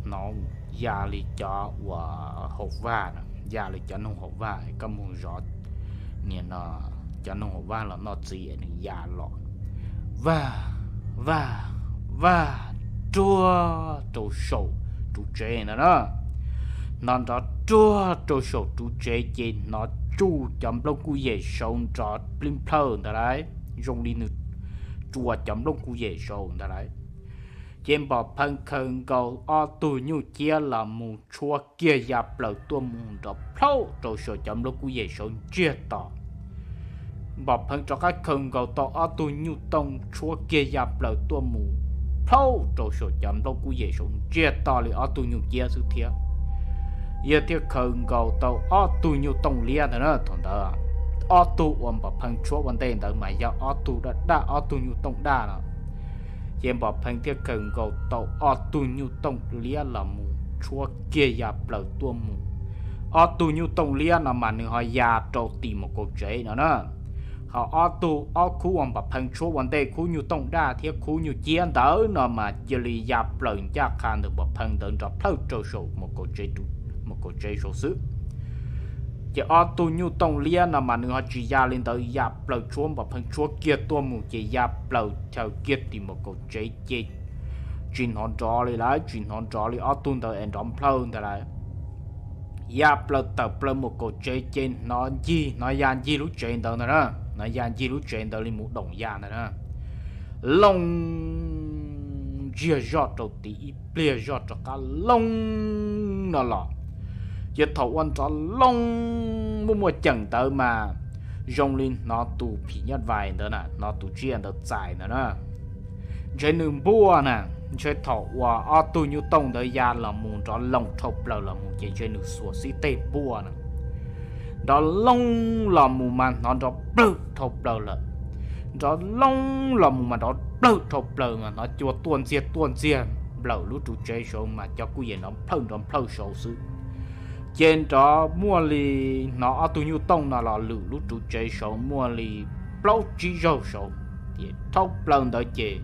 Hnov ya li cov uas haum vaj, ya li cov noog haum vaj, koj mus zov niam no cov noog haum vaj los noj txiv es nws ya los vaj vaj vaj ruag rau saum ruv tsev ntag na. Hnov nrov ruag rau saum ruv tsev ces hnov tsuj cov nplooj kuj yem saud nrov plib plhawj ntag lauj, zoo li nws rua cov nplooj kub yem saud ntag lauj. Ces Npom Pheej khaws nkaus ob tug nyuj ciab los mus tshuab kiag ya plaws tuaj mus nrov plhaub rau saum cov nplooj kub yem saud ntsiag to. Npom Pheej rov qab khaws nkaus tau ob tug nyuj tooj tshuab kiag ya plaws tuaj mus plhaub rau saum cov nplooj kub yem saud ntsiag to li ob tug nyuj ciab xwb thiab. Yog thiaj khaws nkaus tau ob tug nyuj tooj liab ntawd na. Thaum ntawd ob tug uas Npom Pheej tshuab ua ntej ntawd mas yog ob tug daj daj, ob tug nyuj tooj daj no. Ces Npom Pheej thiaj khaws nkaus tau ob tug nyuj tooj liab los mus tshuab kiag ya plaws tuaj mus. Ob tug nyuj tooj liab no mas nws ho ya rau tim mus kaum tsev no na. Ho ob tug, ob khub uas Npom Pheej tshuab ua ntej, khub nyuj tooj daj thiab khub nyuj ciab ntawd no mas cia li ya plaws ncaj qha ntawm Npom Pheej ntawd nrov plhawj rau saum mus kaum tsev saud xwb. Ces ob tug nyuj tooj liab no mas nws ho tsis ya li ntawd, ya plaws tshuab, Npom Pheej tshuab kiag tuaj mus ces ya plaws chaws kiag tim mus kaum tsev ces tsis hnov nrov li lawm, tsis hnov nrov li ob tug ntawd es nrov plhawj ntag lauj. Ya plaws tawm plaws mus kaum tsev ces hnov ncig, hnov ya ncig lub tsev ntawd ntag na, hnov ya ncig lub tsev ntawd li mus doom ya ntag na. Loo ntsiag zoj rau tid ib pliag zoj rov qab loo no los, ces thaum ua nrov loo muaj muaj ceem ntawd mas zoo li hnov tus phim nyuj vais ntawd na, hnov tus tsiaj ntawd txais ntawd na. Ntshe nws npuaj na, ntshe thaum uas ob tug nyuj tooj ntawd ya los mus nrov loo dhau plaws los mus ces ntshe nws xuas xib teg npuaj na. Nrov loo los mus mas hnov nrov plawg dhau plaws lawm. Nrov loo los mus mas nrov plawg dhau plaws mas hnov cua tuaj ntxiag tuaj ntxiag nplawm lub ru tsev saud mas cov kuj yeej nrov plhawj nrov plhawj saud xwb. Ces nrov muaj li, hnov ob tug nyuj tooj no los lwm lub ru tsev saud muaj li plaub tsib zaug saud, ces dhau plaws ntawd ces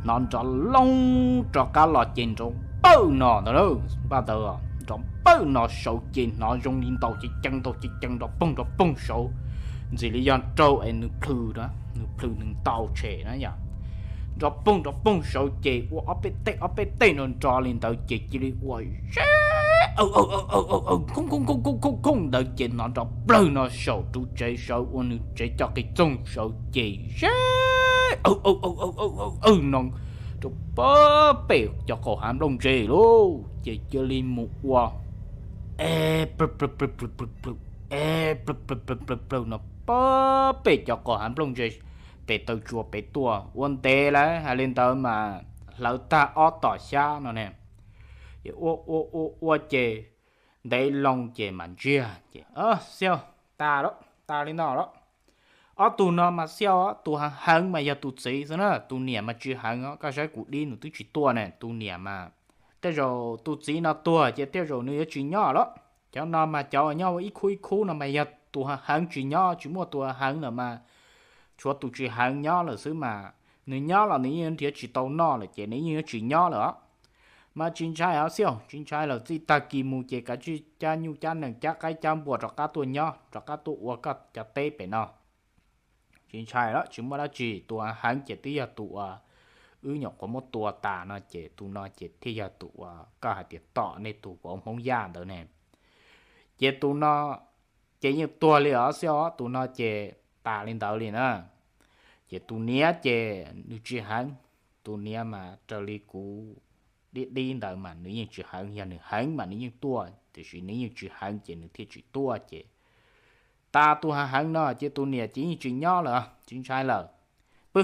hnov nrov loo rov qab los ces nrov pawg no ntawd, npaj ntawd nrov pawg no saud ces hnov zoo li ntaus cev ceev ntaus cev ceev nrov poog nrov poog saud, ntxim li yog raug es nws plhws, nws plhws nws ntaus tshem na yom. Nrov poog nrov poog saud ces ua ob peb teg ob peb teg nrov nrov li ntawd ces cia li ua ze, khoob khoob khoob khoob khoob ntawd ces hnov nrov plawg no saum ru tsev saud ua nws tsev cov qis txoog saud ces ze, aw aw aw aw aw aw no rau pag pem cov qaum hav nplooj ntse lauj, ces cia li mus ua e, plw plw plw plw plw plw, e, plw plw plw plw plw no pag pem cov qaum hav nplooj ntse, pem taw tsua pem tuaj ua ntev lawm hais li ntawd mas hlawv tag ob tom xyab no ne. Ces ua ua ua ua ces ntev loo ces mam ntsiag ces, Xiaus, tas lawm, tas li no lawm. Ob tug no mas Xiaus, tus heev heev mas yog tus txiv xwb na, tus niam mas tsis heev os, koj saib kuv dib nws twb tsis tuaj ne, tus niam mas tej zaum tus txiv no tuag ces tej zaum nws yuav tsis nyob lawm. Cov no mas cov uas nyob ua ib khub ib khub no mas yog tus heev heev tsis nyob, tsis muaj tus heev heev lawm mas tshuav tus tsis heev nyob lawm xwb mas, nws nyob los nws yeej nrhiav tsis tau noj lawm ces nws yeej yuav tsis nyob lawm os. Mas tsis ntshai os Xiaus, tsis ntshai lawm, txij tag kis mus ces kav tsij cab nyuj cab nees cab qaib cab npua rov qab tuaj nyob, rov qab tuaj ua koj cov teb pem no. Tsis ntshai lawm, tsis muaj dab tsi, tus heev ces twb yog tus uas wb nyuam qhuav muab tua tas no ces tus no ces thiaj yog tus uas koj hais tias tom nej tus vauv Hmoob Yaj ntawd ne. Ces tus no ces yeej tuag li os Xiaus, tus no ces tas li ntawd li na. Ces tus niam ces nws tsis heev, tus niam mas raws li kuv dib dib ntawd mas nws yeej tsis heev, yog nws heev mas nws yeej tuaj, tiam sis nws yeej tsis heev ces nws thiaj tsis tuaj ces tas tus heev heev no ces tus niam ces yeej tsis nyob lawm, tsis ntshai lawm. Pw,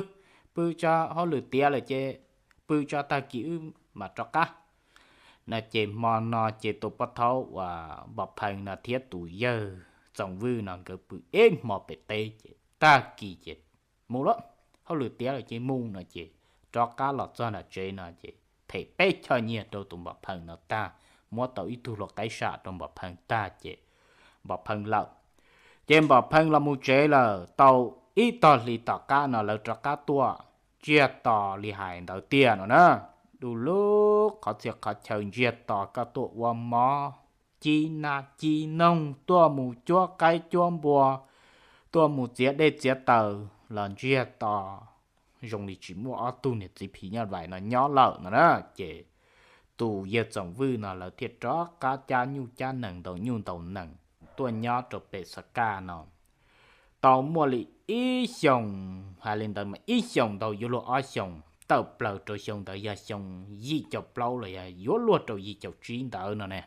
pw tso, hauj lwm tiav lawm ces pw tso, tag kis wb mam rov qab. No ces hmo no ces tus pov thaub uas Npom Pheej no thiab tus yawg Txoov Vwj no nkawd pw ib hmo pem teb ces tag kis ces mus lawm, hauj lwm tiav lawm ces mus no ces rov qab los txog nram tsev no ces phem peb choj nyiaj rau tus Npom Pheej no tag, muab tau ib tug hluas qaib sam rau Npom Pheej tag ces Npom Pheej lawm. Ces Npom Pheej los mus tsev lawm tau ib tog hlis tom qab no lawv rov qab tuaj ntsiag to li hais ntawd tiag no na. Du lug qhov txhia qhov chaw ntsiag to, koj tuaj ua mov, ci nas ci noog, tuaj mus cuab qaib cuab npua, tuaj mus txiav dej txiav taws los ntsiag to, zoo li tsis muaj ob tug niam txiv phim nyuj vais no nyob lawm no na. Ces tus yawg Txoov Vwj no lawv thiaj rov qab cab nyuj cab nees ntaus nyuj ntaus nees tuaj nyob rau pem Xab Kaj no tau muaj li ib xyoos, hais li ntawd mas ib xyoos ntau yuav luag ob xyoos, tawm plaws rau xyoo ntawd yog xyoo yim caum plaub los yog yuav luag rau yim caum tsib ntawd no ne.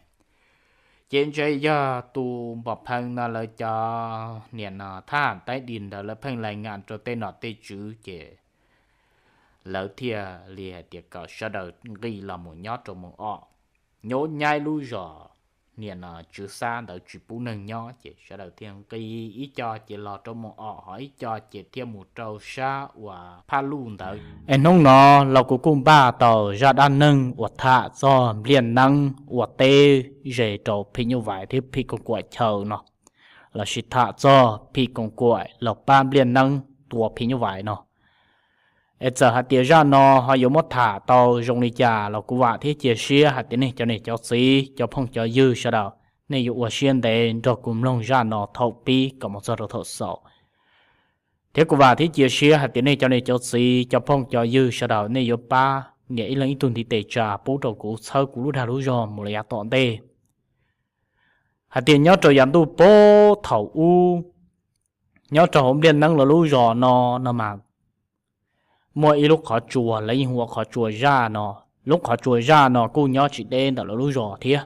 Ces ntshe yog tus npom pheej no lawv cov niam no thab ham taib dis ntawd lawv pheej lais ngam rau tej nom tej tswv ces lawv thiaj li hais tias kom sawv daws nqis los mus nyob rau Moos Om, nyob nyaib lub zos niam no tswv xab ntawd tsis pub neeg nyob ces sawv daws thiaj nqis ib co ces los rau Moos Om, ho ib co ces thiaj mus rau sab uas Phaj Luj ntawd. Es hnub no los kuv kuj npaj tau zaj dab neeg uas tham txog Npliaj Neeb ua teb ze rau Phim Nyuj Vais thiab Phim Koos Kuam chaw no, lossis tham txog Phim Koos Kuam los pab Npliaj Neeb tua Phim Nyuj Vais no. Es txawm hais tias zaj no ho yuav muab tham tau zoo li cas los kuv vam thiab cia siab hais tias nej cov niam cov txiv cov phooj cov ywg sawv daws nej yuav ua siab ntev nrog kuv mloog zaj no thaum pib kom mus txog rau thaum xaus. Thiab kuv vam thiab cia siab hais tias nej cov niam cov txiv cov phooj cov ywg sawv daws nej yuav pab nias ib leeg ib tug ntiv tes tsa pub rau kuv txhawb kuv lub dag lub zog mus li yav tom ntej. Hais tias nyob rau yav ntuj puag thaum ub, nyob rau hauv Npliaj Neeb lawv lub zos no no mas muaj ib lub qhov tsua lawv yeej hu ua qhov tsua zaj no. Lub qhov tsua zaj no kuj nyob tsis deb ntawm lawv lub zos thiab.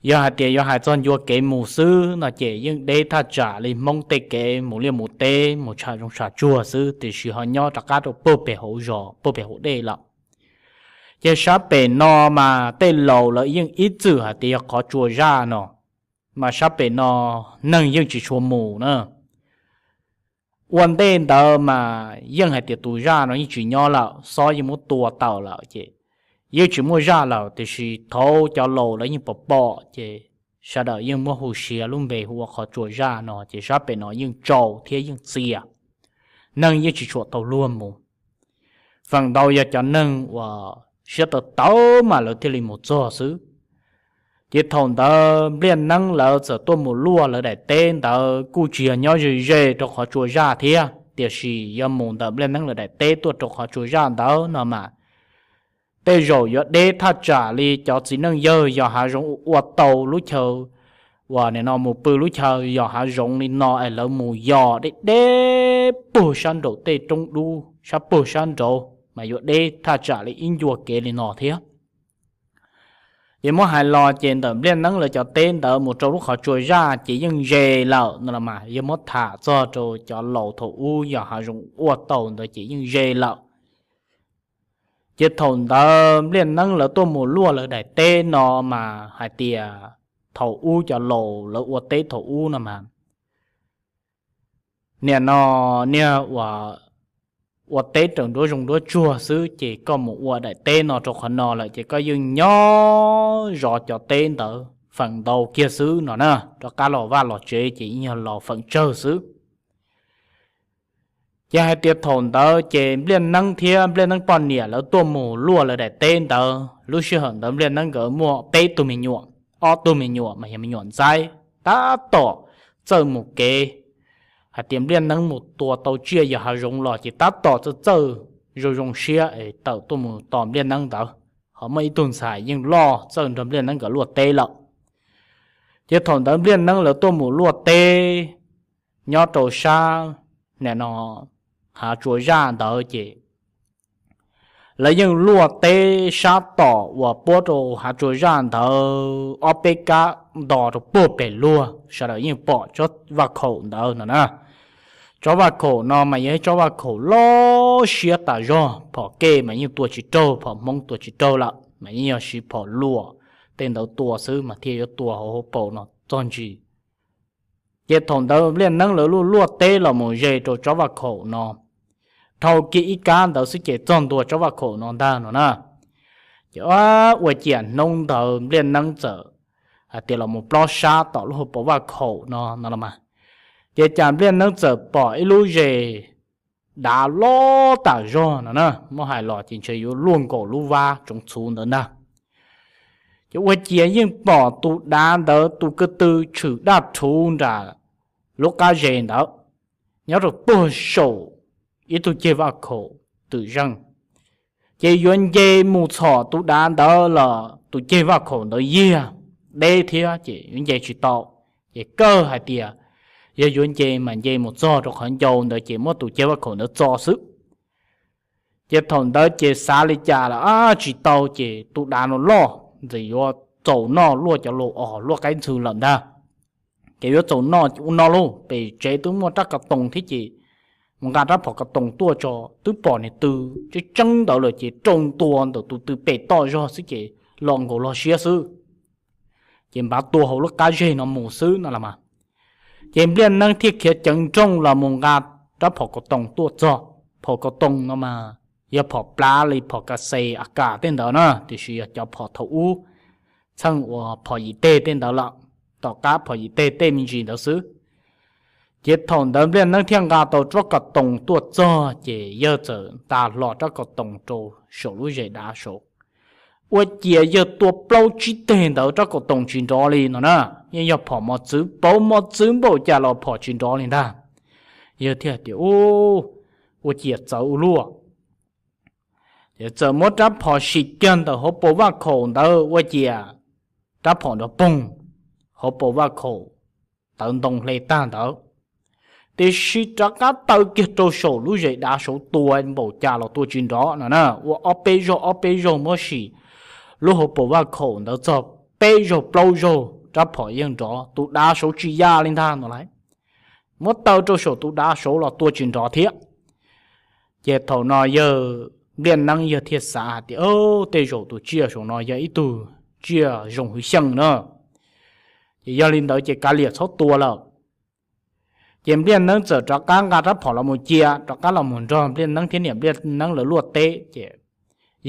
Yog hais tias yuav hais txog ncua kev mus xwb no ces yeej deb thaj tsam li Hmoob tej kev mus liaj mus teb mus tsham zoov tsham tsuag xwb, tiam sis ho nyob rov qab rau puag pem hauv zos puag pem hauv dej lawm. Ces sab pem no mas tej laus lawv yeej ib txwm hais tias yog qhov tsua zaj no, mas sab pem no neeg yeej tsis tshua mus na. Ua ntej ntawd mas yeej hais tias tus zaj no yeej tsis nyob lawm, xob yeej muab tua tawm lawm ces yeej tsis muaj zaj lawm, tiam sis thaum cov laus lawv yeej pom pom ces sawv daws yeej muab hu siav lub npe hu ua qhov tsua zaj no, ces sab pem no yeej tsaus thiab yeej txias, neeg yeej tsis tshua tau luag mus. Feem ntau yog cov neeg uas siab tawv tawv mas lawv thiaj li mus txog xwb. Ces thaum ntawd Npliaj Neeb lawv txawm tuaj mus luaj lawv daim teb ntawd kuj tsis yog nyob ze ze rau qhov tsua zaj thiab, tiam sis yog mus ntawm Npliaj Neeb lawv daim teb tuaj rau qhov tsua zaj ntawd no mas tej zaum yuav deb thaj tsam li cov txiv neej yawg yos hav zoov ua tau lub chaw uas nim no mus pw lub chaw yos hav zoov li no es lawv mus yos deb deb puag sab nraum tej roob dub sab puag sab nraud mas yuav deb thaj tsam li ib ncua kev li no thiab. Ces muab hais los ces ntawm Npliaj Neeb lawv cov teb ntawd mus rau lub qhov tsua zaj ces yeej ze lawm no los mas, yog muab tham txog rau cov laus thaum ub yos hav zoov ua tau ntawd ces yeej ze lawm. Ces thaum ntawd Npliaj Neeb lawv tuaj mus luaj lawv daim teb no mas hais tias thaum ub cov laus lawv ua teb thaum ub no mas nim no niag uas ua teb raws nruab zoov nruab tsuag xwb, ces koj mus ua daim teb no rau qhov no lawm ces koj yeej nyob zov cov teb ntawd feem ntau kiag xwb no na, rov qab los vaj los tsev ces yeej yog los feem tsawg xwb. Ces hais tias thaum ntawd ces Npliaj Neeb thiab Npliaj Neeb poj niam lawv tuaj mus luaj lawv daim teb ntawd, lub sij hawm ntawd Npliaj Neeb nkawd muaj peb tug me nyuam, ob tug me nyuam mas yog me nyuam ntxaib, tab tom txawj mus kev. Hais tias Npliaj Neeb mus tua tau tsiaj yos hav zoov los ces tab tom txawj txawj zoo zoo siab es tawm tuaj mus tos Npliaj Neeb ntawd. Ho muaj ib tug ntxhais yeej loj txawj nrog Npliaj Neeb nkawd luaj teb lawm. Ces thaum ntawd Npliaj Neeb lawv tuaj mus luaj teb nyob rau sab nim no hav tsua zaj ntawd ces lawv yeej luaj teb sab tom uas puab rau hav tsua zaj ntawd ob peb kab nto rau puag pem luag, sawv daws yeej pom tsob vaj khaum ntawd no na. Tsob vaj khaum no mas yog ib tsob vaj khaum loj siab tas zog, phom kej mas yeej tua tsis raug, phom hmoob tua tsis raug lawm mas yeej yog siv phom luam tej ntawd tua xwb mas thiaj yuav tua hauv hauv paus no txog ntsis. Ces thaum ntawd Npliaj Neeb lawv luaj luaj teb los mus ze rau tsob vaj khaum no, dhau kiag ib kab ntawd xwb ces txog ntua tsob vaj khaum no ntag no na. Ces ua ciam hnub ntawd Npliaj Neeb txawm hais tias los mus plob sab tom lub hauv paus vaj khaum no no los mas, ces cas Npliaj Neeb txawm pom ib lub zes dav loj tas zog no na, muab hais los ces ntshe yuav luaj nkaus lub vab tsoov txhuv ntawd ntag. Ces ua ciav yeej pom tus dav ntawd tus ko tw tshwm daj rhuv nram lub qab zes ntawd, nyob rau puag saum ib tug ceg vaj khaum twm zeej. Ces yuav nce mus txhom tus dav ntawd los tus ceg vaj khaum ntawd yiag deb thiab ces yuav nce tsis tau. Ces kawg hais tias Yog yuav nce mas nce mus txog rau qhov ncau ntawd ces muab tus ciaj vaj khaum ntawd txo xwb. Ces thaum ntawd ces xav li cas los tsis tau, ces tus dav no loj, ntxim yuav txaus noj luaj cov laus os luaj qaib ntxhw lawm ntag. Ces yuav txaus noj ua no lauj, pem tsev twb muaj rab ko toos thiab ces mus nqa rab phom ko toos tuaj tso, twb pom niag tw tseeb tseeb ntawd lawm ces rau ntua ntawm tus tw pem toj zog xwb ces los nkaus log siab xwb. Ces npav tua hauv lub qab zeg no mus xwb no los mas. Ces Npliaj Neeb thiaj khiav ceev nrooj los mus nqa rab phom ko toos tuaj txog. Phom ko toos no mas yog phom plab li phom kas xes a kas tej ntawd na, tiam sis yog cov phom thaum ub txheej uas phom yim teg tej ntawd lawm, tom qab phom yim teg tej me ntsis ntawd xwb. Ces thaum ntawd Npliaj Neeb thiaj nqa tau rab ko toos tuaj txog ces yawg txawm nta hlo rab ko toos rau saum lub zes dav saud. Ua ciav yawg tua plaub tsib teg ntawd rab ko toos tsis nrov li no na. Yeej yog phom mos txwv pauv mos txwv npaum cas los phom tsis nrov li ntag. Yawg thiaj tias, Ua ciav txawv ua luaj. Ces txawm muab rab phom sim kiag ntawm hauv paus vaj khaum ntawd ua ciav rab phom nrov poog, hauv paus vaj khaum tawv ntoo hle tag ntawd. Tiam sis rov qab taw kiag rau saum lub zes dav saud tua npaum cas los tua tsis nrov no na. Ua ob peb zaug ob peb zaug muab sim lub hauv paus vaj khaum ntawd txog peb zaug plaub zaug rab phom yeej nrov, tus dav saud tsis ya li ntag no lauj. Muab taw rau saum tus dav saud los tua tsis nrov thiab. Ces thaum no yawg Npliaj Neeb yawg thiaj xav hais tias, Tej zaum tus tsiaj saum no yog ib tug tsiaj zoo hwv xyeej na. Ces yog li ntawd ces kav liam txhob tua lawm. Ces Npliaj Neeb txawm rov qab nqa rab phom los mus cia, rov qab los mus nrog Npliaj Neeb thiab niam Npliaj Neeb lawv luaj teb ces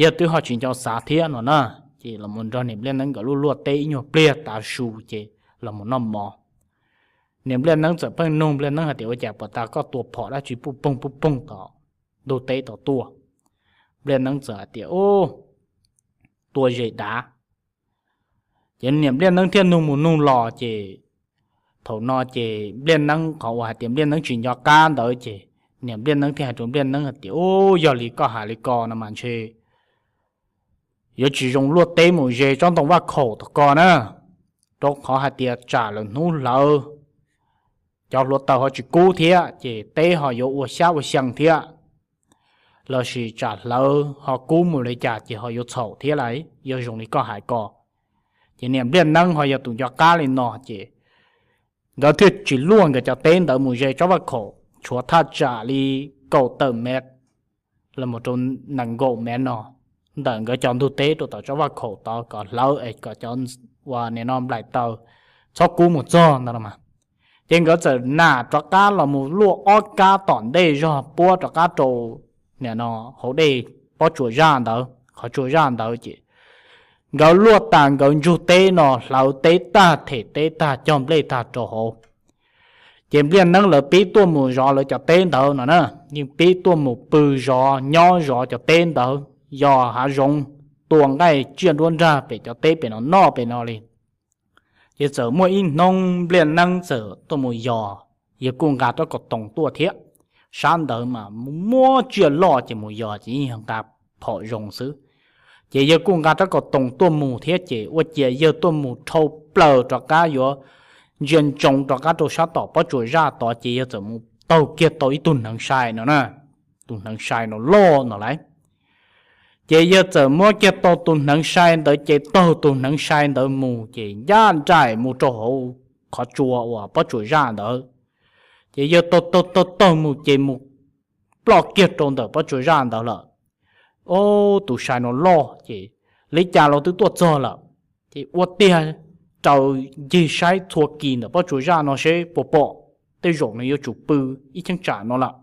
yawg twb ho tsis nco xav thiab no na. Ces los mus nrog niam Npliaj Neeb nkawd luaj luaj teb ib nyuag pliag tav su ces los mus noj mov. Niam Npliaj Neeb txawm pheej nug Npliaj Neeb hais tias, Ua cas puas tas koj tua phom dab tsi puj poog puj poog tom ntug teb tom tuaj? Npliaj Neeb txawm hais tias, Tua zes dav. Ces niam Npliaj Neeb thiaj nug mus nug los ces thaum no ces Npliaj Neeb qhov uas hais tias Npliaj Neeb tsis nco qab ntawd ces niam Npliaj Neeb thiaj hais rau Npliaj Neeb hais tias, Ub, yog li koj hais li ko no mas ntshe yuav tsis zoo luaj teb mus ze tsob ntoo vaj khaum tom ko na, rau qhov hais tias tsam lawm hnub hlawv cov hluav taws ho tsis kub thiab ces teb ho yuav ua xyab ua xyees thiab, lossis tsam hlawv ho kub mus li cas ces ho yuav txhaum thiab lauj. Yog zoo li koj hais ko, ces niam Npliaj Neeb ho yog tus nco qab li no ces nkawd thiaj tsis luaj nkawd cov teb ntawd mus ze tsob vaj khaum, tshuav thaj tsam li kaum tawm mev los mus rau nees nkaum mev no ntawm nkawd cov ntug teb rau tom tsob vaj khaum tod kom hlawv es kom cov ua nim no nplaim taws txhob kub mus txog ntawd no mas. Ces nkawd txawm nam rov qab los mus luaj ob kab tom ntej zog puab rov qab rau nim no hauv dej pob tsuas zaj ntawd, qhov tsua zaj ntawd ces nkawd luaj tas nkawd ntsug teb no hlawv teb tag them teb tag cog nplej tag rau hauv. Ces Npliaj Neeb lawv pib tuaj mus zov lawv cov teb ntawd no na, yeej pib tuaj mus pw zov nyob zov cov teb ntawd, yos hav zoov, tua nqaij tsiaj nruab nrag pem cov teb pem no noj pem no li. Ces txawm muaj ib hnub Npliaj Neeb txawm tuaj mus yos, yawg kuj nqa rab kaus toom tuaj thiab. Sab ntawd mas muaj tsiaj loj ces mus yos ces yeej yog nqa phom zoo xwb. Ces yawg kuj nqa rab kaus toom tuaj mus thiab ces ua ciav yawg tuaj mus dhau plaws rov qab yuav ntsia ntsoov rov qab rau sab tom pob tsuas zaj tod ces yawg txawm mus taug kiag tau ib tug hneev sai no na, tus hneev sai no loj no lauj. Ces yawg txawm muab kiag tau tus hneev sai ntawd ces taug tus hneev sai ntawd mus ces ncaj nraim mus rau hauv qhov tsua uas pob tsuas zaj ntawd. Ces yawg taug taug taug taug mus ces mus ploj kiag rau ntawm pob tsuas zaj ntawd lawm. Ob, tus sai no loj ces li cas los twb tuaj txog lawm. Ces ua tiag raws ncig saib txhua kis ntawm pob tsuas zaj no seb puas pom, tej zaum nws yuav tsum pw ib cheeb tsam no lawm.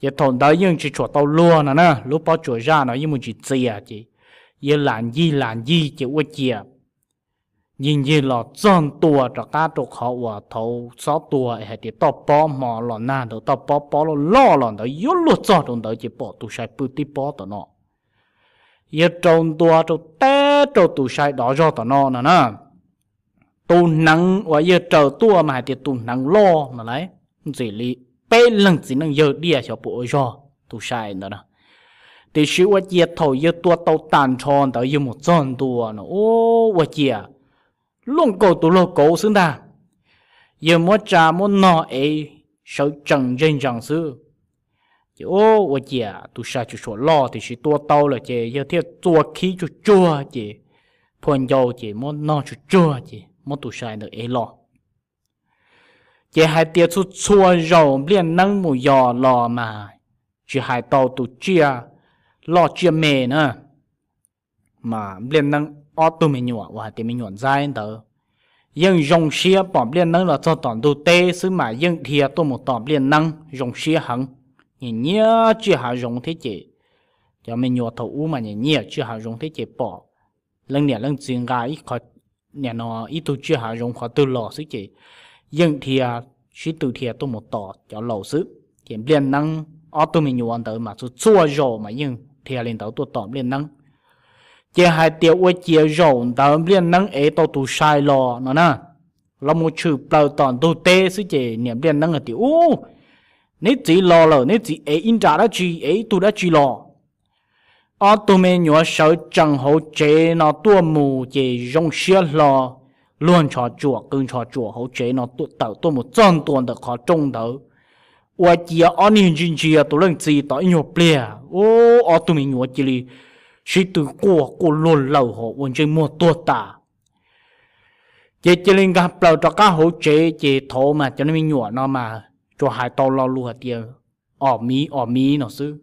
Ces thaum ntawd yeej tsis tshua tau luag no na, lub pob tsuas zaj no yeej muaj tsis txias ces yawg lam ncig lam ncig ces ua ciav ncig ncig los txog ntua rov qab rau qhov uas thaum xob tua es hais tias toj pob hmo los nag ntawd toj pob pob loj loj los ntawd yuav luag txog rau ntawd ces pom tus sai pw tib pob tom no. Yawg rau ntua rau teb rau tus sai dov zog tom no no na. Tus hneev uas yawg raws tuaj mas hais tias tus hneev loj no lauj, ntxim li peb leeg txiv neej yawg diaj xyov puas ua zog tus sai ntawd na. Tiam sis ua ciav thaum yawg tua tau tag nrho ntawd yawg mus txog ntua no, ua ciav luaj nkaus tus laug kauv xwb ntag. yawg muab tsa muab nog ev sawv tsees ntseg ntsees xwb. Ces ua ciav tus sai tsuas suam loj tiam sis tua tau lawm ces yawg thiaj txua khib tsuag tsuag ces phua ncau ces muab nog tsuag tsuag ces muab tus sai ntawd ev los. Ces hais tias txhua txhua zaus Npliaj Neeb mus yos los mas tsis hais tau tus tsiaj loj tsiaj me na, mas Npliaj Neeb ob tug me nyuam uas hais tias me nyuam ntxaib ntawd yeej zoo siab pom Npliaj Neeb los txog tom ntug teb xwb mas yeej dhia tuaj mus tos Npliaj Neeb zoo siab heev. Nyiam nyiam tsiaj hav zoov thiab ces cov me nyuam thaum ub mas nyiam nyiam tsiaj hav zoov thiab ces pom leej niam leej txiv nqa ib qho, nim no ib tug tsiaj hav zoov qhov twg los xwb ces yeej dhia, sib tw dhia tuaj mus tos cov laus xwb. Ces Npliaj Neeb ob tug me nyuam ntawd mas txhua txhua zaus mas yeej dhia li ntawd tuaj tos Npliaj Neeb. Ces hais tias ua ciav zaum ntawd Npliaj Neeb ev tau tus sai los no na, los mus tshwm plaws tom ntug teb xwb ces niam Npliaj Neeb hais tias, Ub, neb txiv los lawm, neb txiv ev ib nra dab tsi, ev ib tug dab tsi los? Ob tug me nyuam sawv tsees hauv tsev no tuaj mus ces zoo siab hlo, luag ntshos tsuam qw ntshos tsuam hauv tsev no tawm tuaj mus txog ntua ntawm qhov rooj ntawd. Ua ciav ob niag ntsia ntsia tus leej txiv tod ib nyuag pliag, ub, ob tug me nyuam cia li sib tw quaj quaj luag lawm hos ua ntsej muag tuag tas. Ces cia li nkag plaws rov qab hauv tsev ces thaum mas cov me nyuam no mas tsuas hais tau lo lus hais tias, Os miv, os miv no xwb.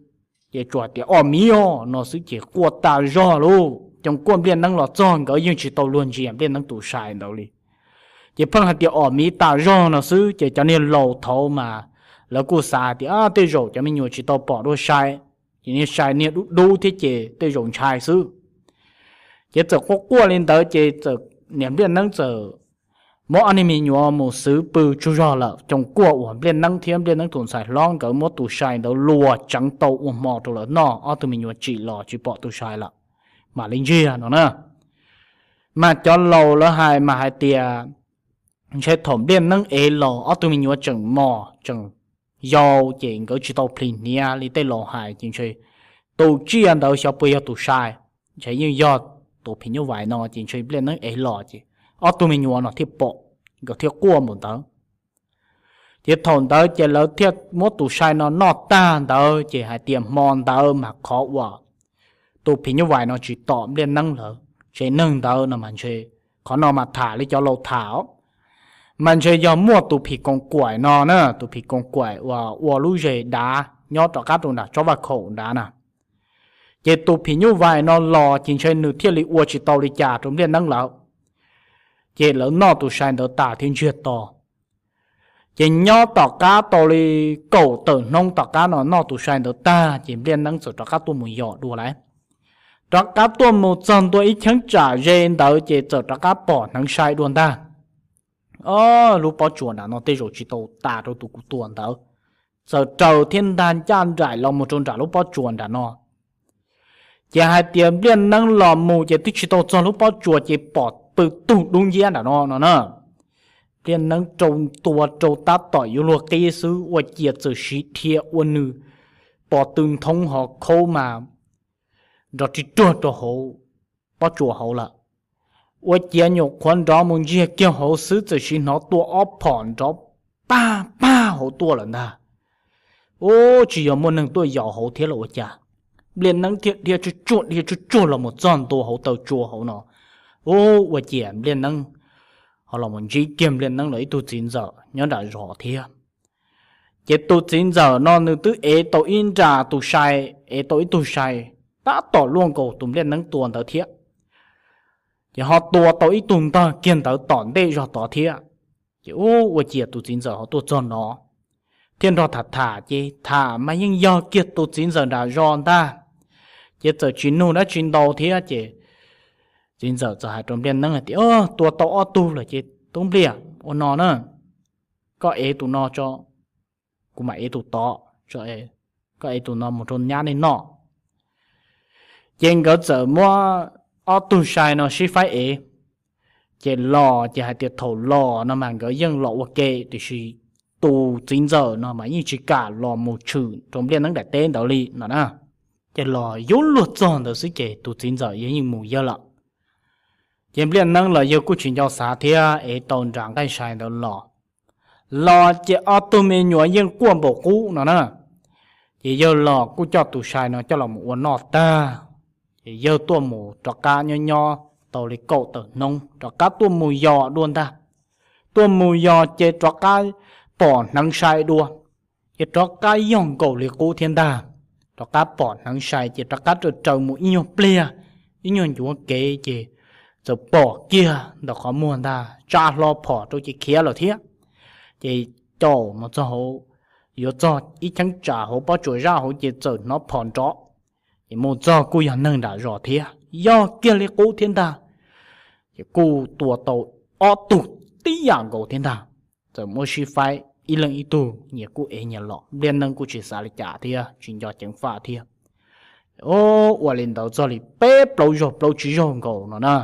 Ces tsuas hais tias, Os miv os no xwb ces quaj tas zog lauj. Cov quaj Npliaj Neeb los txog nkawd yeej tsis tau luag ntsia Npliaj Neeb tus sai ntawd li. Ces pheej hais tias, Os miv tas zog no xwb ces cov niag laus thaum mas lawv kuj xav hais tias tej zaum cov me nyuam tsis tau pom dua sai, ces niag sai niag dub dub thiab ces tej zaum ntshai xwb. Ces txawm quaj quaj li ntawd ces txawm, niam Npliaj Neeb txawm muab ob niag me nyuam mus xwv pw tsaug zog lawm. Cov quaj uas Npliaj Neeb thiab Npliaj Neeb tus ntxhais hlob nkawd muab tus sai ntawd luas tseev tau ua hmo rau lawv noj, ob tug me nyuam tsim los tsis pom tus sai lawm, mam li ntsiag no na. Mas cov laus lawv hais mas hais tias ntshe thaum Npliaj Neeb ev los ob tug me nyuam tseem mos tseem yau ces nkawd tsis tau plhis hniav li tej laus hais ces ntshe tus tsiaj ntawd xyov puas yog tus sai, ntshe yeej yog tus phim nyuj vais no ces ntshe Npliaj Neeb ev los ces ob tug me nyuam no thiaj pom, nkawd thiaj quaj npaum ntawd. Ces thaum ntawd ces lawv thiaj muab tus sai no noj tag ntawd ces hais tias hmo ntawd mas qhov uas tus phim nyuj vais no tsis tom Npliaj Neeb lawm, tsev neeg ntawd no mas ntshe, qhov no mas tham li cov laus tham, mas ntshe yog muaj tus phim koos kaim no na, tus phim koos kaim uas ua lub zes dav nyob rov qab rau nram tsob vaj khaum nrad na. Ces tus phim nyuj vais no los ces ntshe nws thiaj li ua tsis tau li cas rau Npliaj Neeb lawm. Ces lawv noj tus sai ntawd tas thiab ntsiag to. Ces nyob tom qab tau li kaum tawm hnub tom qab no noj tus sai ntawd tag ces Npliaj Neeb txawm rov qab tuaj mus yos dua lawm. Rov qab tuaj mus txog ntua ib cheeb tsam ze ntawd ces txawm rov qab pom hneev sai dua ntag. Ob, lub pob tsuas nram no tej zaum tsis tau tas rau tus kuv tua ntawd. Txawm raws thiab ntag ncaj nraim los mus rau nram lub pob tsuas nram no. Ces hais tias Npliaj Neeb los mus ces twb tsis tau txog lub pob tsuas ces pom pw tug dub nciab nram no no na. Npliaj Neeb rau tua rau tab tom yuav luag qib xwb ua ciav txawm siv dhia ua nws pos tw nthoob ho khaub mas nrov ri ruag rau hauv pob tsuas hauv lawm. Ua ciav nyuam qhuav nrov mus ntsiag kiag hauv xwb txawm siv hnov tua ob phom nrov pag pag hauv tuaj lawm ntag. Ub, tsis yog muaj neeg tuaj yos hauv thiab los ua cas. Npliaj Neeb thiaj dhia tsuag tsuag dhia tsuag tsuag los mus txog ntua hauv taw tsua hauv no. Ub, ua ciav Npliaj Neeb ho los mus ntsib kiag Npliaj Neeb lawv ib tug txiv ntxawm nyob nram zos thiab. Ces tus txiv ntxawm no nws twb ev tau ib nra tus sai, ev tau ib tug sai tab tom luaj nkaus tus Npliaj Neeb tua ntawd thiab. Ces ho tua tau ib tug ntog kiag ntawd tom ntej zog tod thiab. Ces ub, ua ciav tus txiv ntxawm ho tuaj txog no thiab nrog tham tham ces tham mas yeej yog kiag tus txiv ntxawm nram zos ntag. Ces txawm tsis nug dab tsi ntau thiab ces txiv ntxawm txawm hais rau Npliaj Neeb hais tias, Tua tau ob tug lawm ces Tub Npliaj, ua no na, koj ev tus no tso, kuv mam ev tus tod, koj ev tus no mus rau nyab nej noj. Ces nkawd txawm muab ob tug sai no sib faib ev. Ces los ces hais tias thaum los no mas nkawd yeej los ua ke tiam sis tus txiv ntxawm no mas yeej tsis kam los mus tshwm rau Npliaj Neeb daim teb ntawd li no na. Ces los yuav luag txog ntawd xwb ces tus txiv ntxawm yog yeej mus yawg lawm. Ces Npliaj Neeb los yawg kuj tsis nco xav thiab ev tau nra nqaij sai ntawd los. los ces ob tug me nyuam yeej quaj npaum qub no na. Ces yawg los kuj coj tus sai no coj los mus ua noj tag, ces yawg tuaj mus rov qab nyob nyob tau li kaum tawm hnub rov qab tuaj mus yos dua ntag. Tuaj mus yos ces rov qab pom hneev sai dua, ces rov qab yog nkaus li qub thiab ntag. Rov qab pom hneev sai ces rov qab raws raws mus ib nyuag pliag, ib nyuag ncuav kev ces txawm pom kiag ntawm qhov muag ntag, tsa hlo phom rau ces khiav lawm thiab. Ces caum mus txog hauv, yuav txog ib cheeb tsam hauv pob tsuas zaj hauv ces txawm hnov phom nrov. Ces mus txog kuj yog neeg nram zos thiab, yog kiag li qub thiab ntag. Ces kuj tua tau ob tug tib yam nkaus thiab ntag. Txawm muab sib faib ib leeg ib tug, nyias kuj ev nyias los, Npliaj Neeb kuj tsis xav li cas thiab tsis nco ceev faj thiab. Ua li ntawd txog li peb plaub zaug plaub tsib zaug nkaus no na.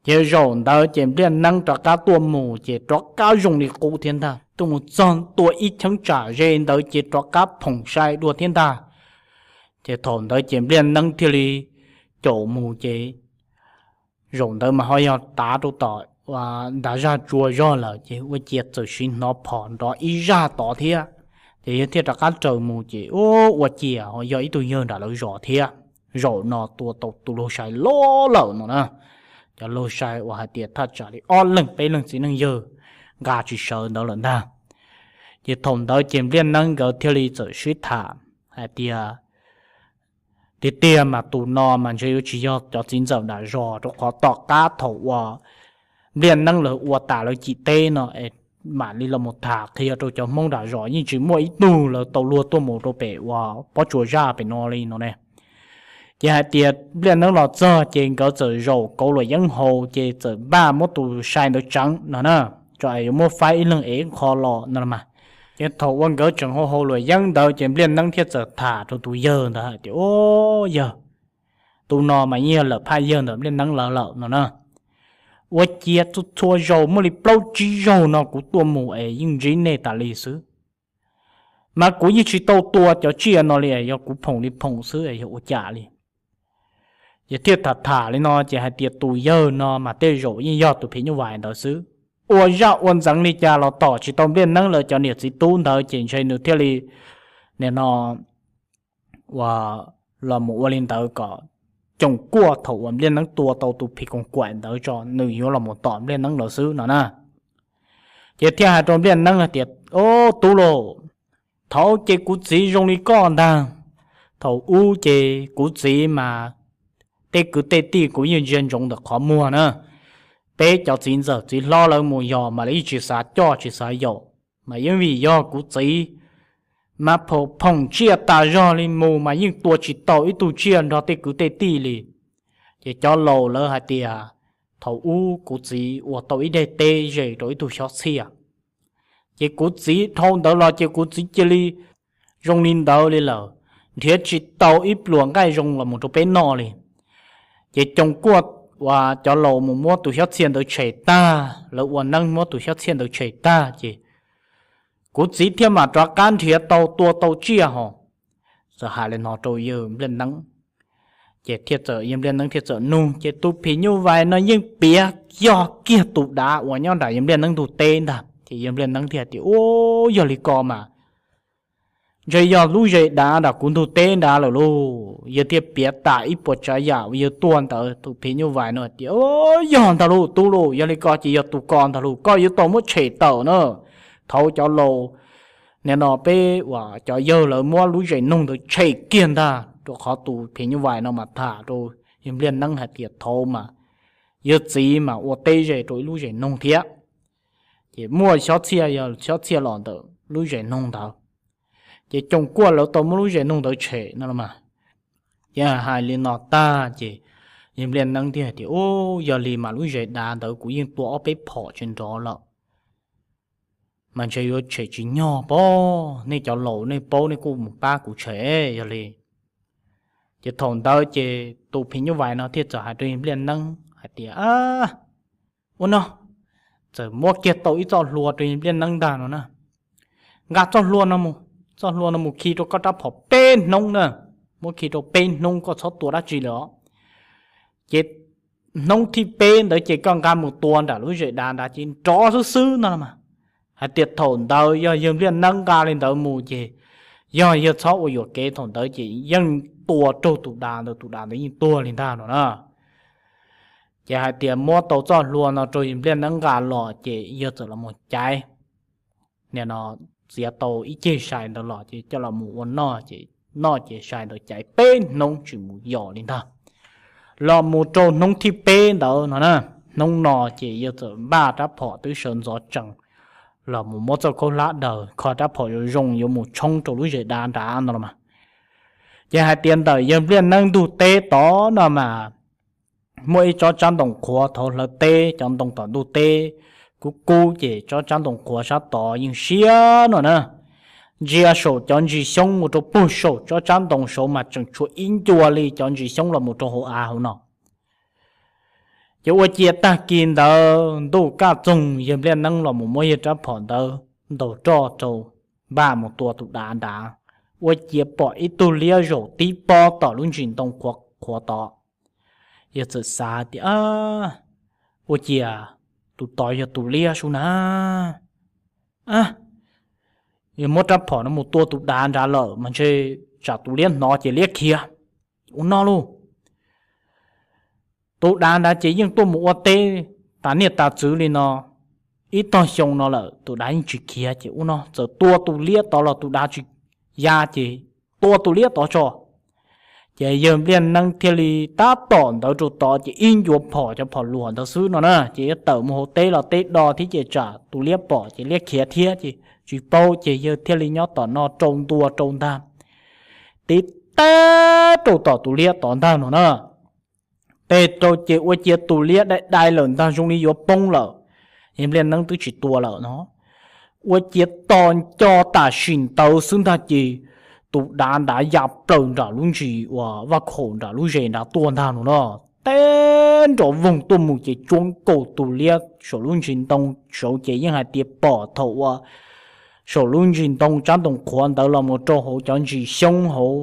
Ces zaum ntawd ces Npliaj Neeb rov qab tuaj mus ces rov qab zoo li qub thiab ntag. Tuaj mus txog tua ib cheeb tsam ze ntawd ces rov qab phoom sai dua thiab ntag. Ces thaum ntawd ces Npliaj Neeb thiaj li caum mus ces zaum ntawd mas ho yog tav rau tom ntav zaj tsua zog lawm ces ua ciav txawm siv hnov phom nrov ib zaj tod thiab. Ces yawg thiaj rov qab raws mus ces ua ciav ho yog ib tug yawg nram lawv zos thiab. Zaum no tua tau tus laug sai loj lawm no na. Cov laug sai uas hais tias thaj tsam li ob leeg peb leeg txiv neej yawg nqa tsis sawv ntawd lawm ntag. Ces thaum ntawd ces Npliaj Neeb nkawd thiaj li txawm sib tham hais tias tiag tiag mas tus no mas ntshe yuav tsis yog cov txiv ntxawm nram zos, rau qhov tom qab thaum uas Npliaj Neeb lawv ua tas lawv cim teb no es mam li los mus tham qhia rau cov Hmoob nram zos yeej tsis muaj ib tug lawv tau luag tuaj mus rau pem uas pob tsuas zaj pem no li no ne. Ces hais tias Npliaj Neeb los txog ces nkawd txawm zaum kauv luam yeeb haus ces txawm npaj muab tus sai ntawd tseev no na, tso es yuav muab faib ib leeg ev qho los no mas. Ces thaum uas nkawd tseem haus haus luam yeeb ntawd ces Npliaj Neeb thiaj txawm tham rau tus yawg ntawd hais tias, Au yawg, tus no mas yeej yog lawm phaj yawg ntawm Npliaj Neeb lawv lawm no na. Ua ciav txhua txhua zaus muaj li plaub tsib zaug no kuv tuaj mus es yeej ntsib nej tas li xwb, mas kuv yeej tsis tau tua cov tsiaj no li, yog kuv phoom li phoom xwb es yog ua cas li. Ces thiaj tham tham li no ces hais tias tus yawg no mas tej zaum yeej yog tus phim nyuj vais ntawd xwb. Ua zaj ua ntxeev li cas los tom tsis tau Npliaj Neeb lawv cov niam txiv tub ntawd ces ntshe nws thiaj li nim no uas los mus ua li ntawd kom Coom Kuaj thaum uas Npliaj Neeb tua tau tus phim koos kaim ntawd tso nws yuav los mus tom Npliaj Neeb lawv xwb no na. Ces thiaj hais rau Npliaj Neeb hais tias, Au tub lauj, thaud ces kuv txiv zoo li koj ntag. Thaum ub ces kuv txiv mas tej kwv tej tij kuv yeej ntsia ntsoov ntawm qhov muag na. Peb cov txiv ntxawm txiv hlob lawv mus yos mas lawv yeej tsis xav coj tsis xav yaum, mas yeej vim yog kuv txiv mas phoom tsiaj tas zog li mus mas yeej tua tsis tau ib tug tsiaj nrog tej kwv tej tij li. Ces cov laus lawv hais tias thaum ub kuv txiv ua tau ib daim teb ze rau ib tug xyob txhiaj, ces kuv txiv dhau ntawd los ces kuv txiv cia li zoo li ntawd li lawm, nrhiav tsis tau ib pluas nqaij zoo los mus rau peb noj li. Ces Coom Kuaj uas cov laus mus muab tus xyob txhiaj ntawd tshem tag, lawv ua neeb muab tus xyob txhiaj ntawd tshem tag ces kuv txiv thiaj mam rov qab nrhiav tau tua tau tsiaj ho. Txawm hais li no rau yawg Npliaj Neeb, ces thiaj txawm yawg Npliaj Neeb thiaj txawm nug ces tus phim nyuj vais no yeej piav yog kiag tus dav uas nyob nram yawg Npliaj Neeb ntug teb ntag. Ces yawg Npliaj Neeb thiaj tias, Au, yog li ko mas ntshe yog lub zes dav nram kuv ntug teb nrad lawm lauj. Yawg thiaj piav tas ib puas tsav yam uas yawg tuaj ntawd. Tus phim nyuj vais no tias, Au, yog ntag lauj tub lauj, yog li ko ces yog tus ko ntag lauj, koj yuav tau muab tshem tawm na. Thaud cov laus nim no peb uas cov yawg lawv muab lub zes noog ntawd tshem kiag ntag, rau qhov tus phim nyuj vais no mas tham rau yawg Npliaj Neeb hais tias thaud mas yawg txiv mas ua teb ze rau ib lub zes noog thiab, ces muaj xyob txhiaj, yog xyob txhiaj los ntawm lub zes noog ntawd, ces Coom Kuaj lawv tau muab lub zes noog ntawd tshem no los mas. Ces hais li no tag ces yawg Npliaj Neeb thiaj hais tias, Au, yog li mas lub zes dav ntawd kuv yeej tua ob peb phom tsis nrov lawm, mas ntshe yuav tshem tsis nyog pob. Nej cov laus nej paub nej kuj mus pab kuv tshem yog li. Ces thaum ntawd ces tus phim nyuj vais no thiaj txawm hais rau yawg Npliaj Neeb hais tias, Ua no, txawm muab kiag tau ib txoj hlua rau yawg Npliaj Neeb ntag no na. Nqa txoj hlua no mus, txoj hlua no mus khi rau koj rab phom peb hnub na, muab khi rau peb hnub koj txhob tua dab tsi lawm os. Ces hnub thib peb ntawd ces koj nqa mus tua nram lub zes dav nrad ces nrov xwb xwb no los mas. Hais tias thaum ntawd yog yawg Npliaj Neeb nqa li ntawd mus ces yog yawg txhob ua yuam kev thaum ntawd ces yeej tua raug tus dav ntawd, tus dav ntawd yeej tuag li ntag no na. Ces hais tias muab tau txoj hlua no rau yawg Npliaj Neeb nqa los ces yawg txawm los mus caiv, nim no txiav tau ib ceg sai ntawd los ces coj los mus ua noj ces, noj ces sai ntawd caiv peb hnub tsis mus yos li ntag. Los mus rau hnub thib peb ntawd no na, hnub no ces yawg txawm npaj rab phom twb sawv ntxov tsees los mus muab txoj khaub hlab daws kho rab phom zoo zoo yuav mus tshoob rau lub zes dav nrad no los mas. Ces hais tias ntawm yawg Npliaj Neeb ntug teb tod no mas muaj ib tsob tsab ntoo qhuav thaud hlawv teb, cov ntoo tom ntug teb kub kub ces tsob tsab ntoo qhuav sab tod yeej siab no na. Ntsia saum cov ntsis xyoob mus rau puag saum tsob tsab ntoo saud mas tseem tshuav ib ncua li cov ntsis xyoob los mus rau hauv av hauv no. Ces ua ciav tag kis ntawd ntuj kaj txoog yawg Npliaj Neeb los mus muab yawg rab phom ntawd ntaus roj rau npaj mus tua tus dav nrad, ua ciav pom ib tug liab zaum tib pob tom lub ntsis ntoo qhuav tod. Yawg txawm xav tias, ua ciav tus tod yog tus liab sub na. Yawg muab rab phom no mus tua tus dav nrad lawm mas ntshe tsam tus liab hnov ces liab khiav. Ua no lauj, tus dav nrad ces yeej tuaj mus ua teb tas niaj tas txwv li no ib tog xyoo no lawm, tus dav yeej tsis khiav ces ua no txawm tua tus liab tod los tus dav tsis ya ces tua tus liab tod tso. Ces yawg Npliaj Neeb thiaj li tab tom ntawd rau tod ces ib ncua phom cov phom luam ntawd xwb no na, ces yuav tawm mus hauv teb los teb do thiab ces tsam tus liab pom ces liab khiav thiab ces tsis paub ces yawg thiaj li nyob tom no rau ntua rau ntag, tib teb rau tom tus liab tod ntag no na. Teb rau ces ua ciav tus liab dai dai lawm ntag zoo li yuav poob lawm, yawg Npliaj Neeb twb tsis tua lawm no. Ua ciav tos nco tam sim ntawd xwb ntag ces tus dav nrad ya plaws nram lub ntsis uas vaj khaum nram lub zes nrad tuaj ntag no na. Teb nrov voog tuaj mus ces tsuab nkaus tus liab saum lub ntsis ntoo saud ces yeej hais tias pom thaum uas saum lub ntsis ntoo tsab ntoo qhuav ntawd los mus rau hauv cov ntsis xyoob hauv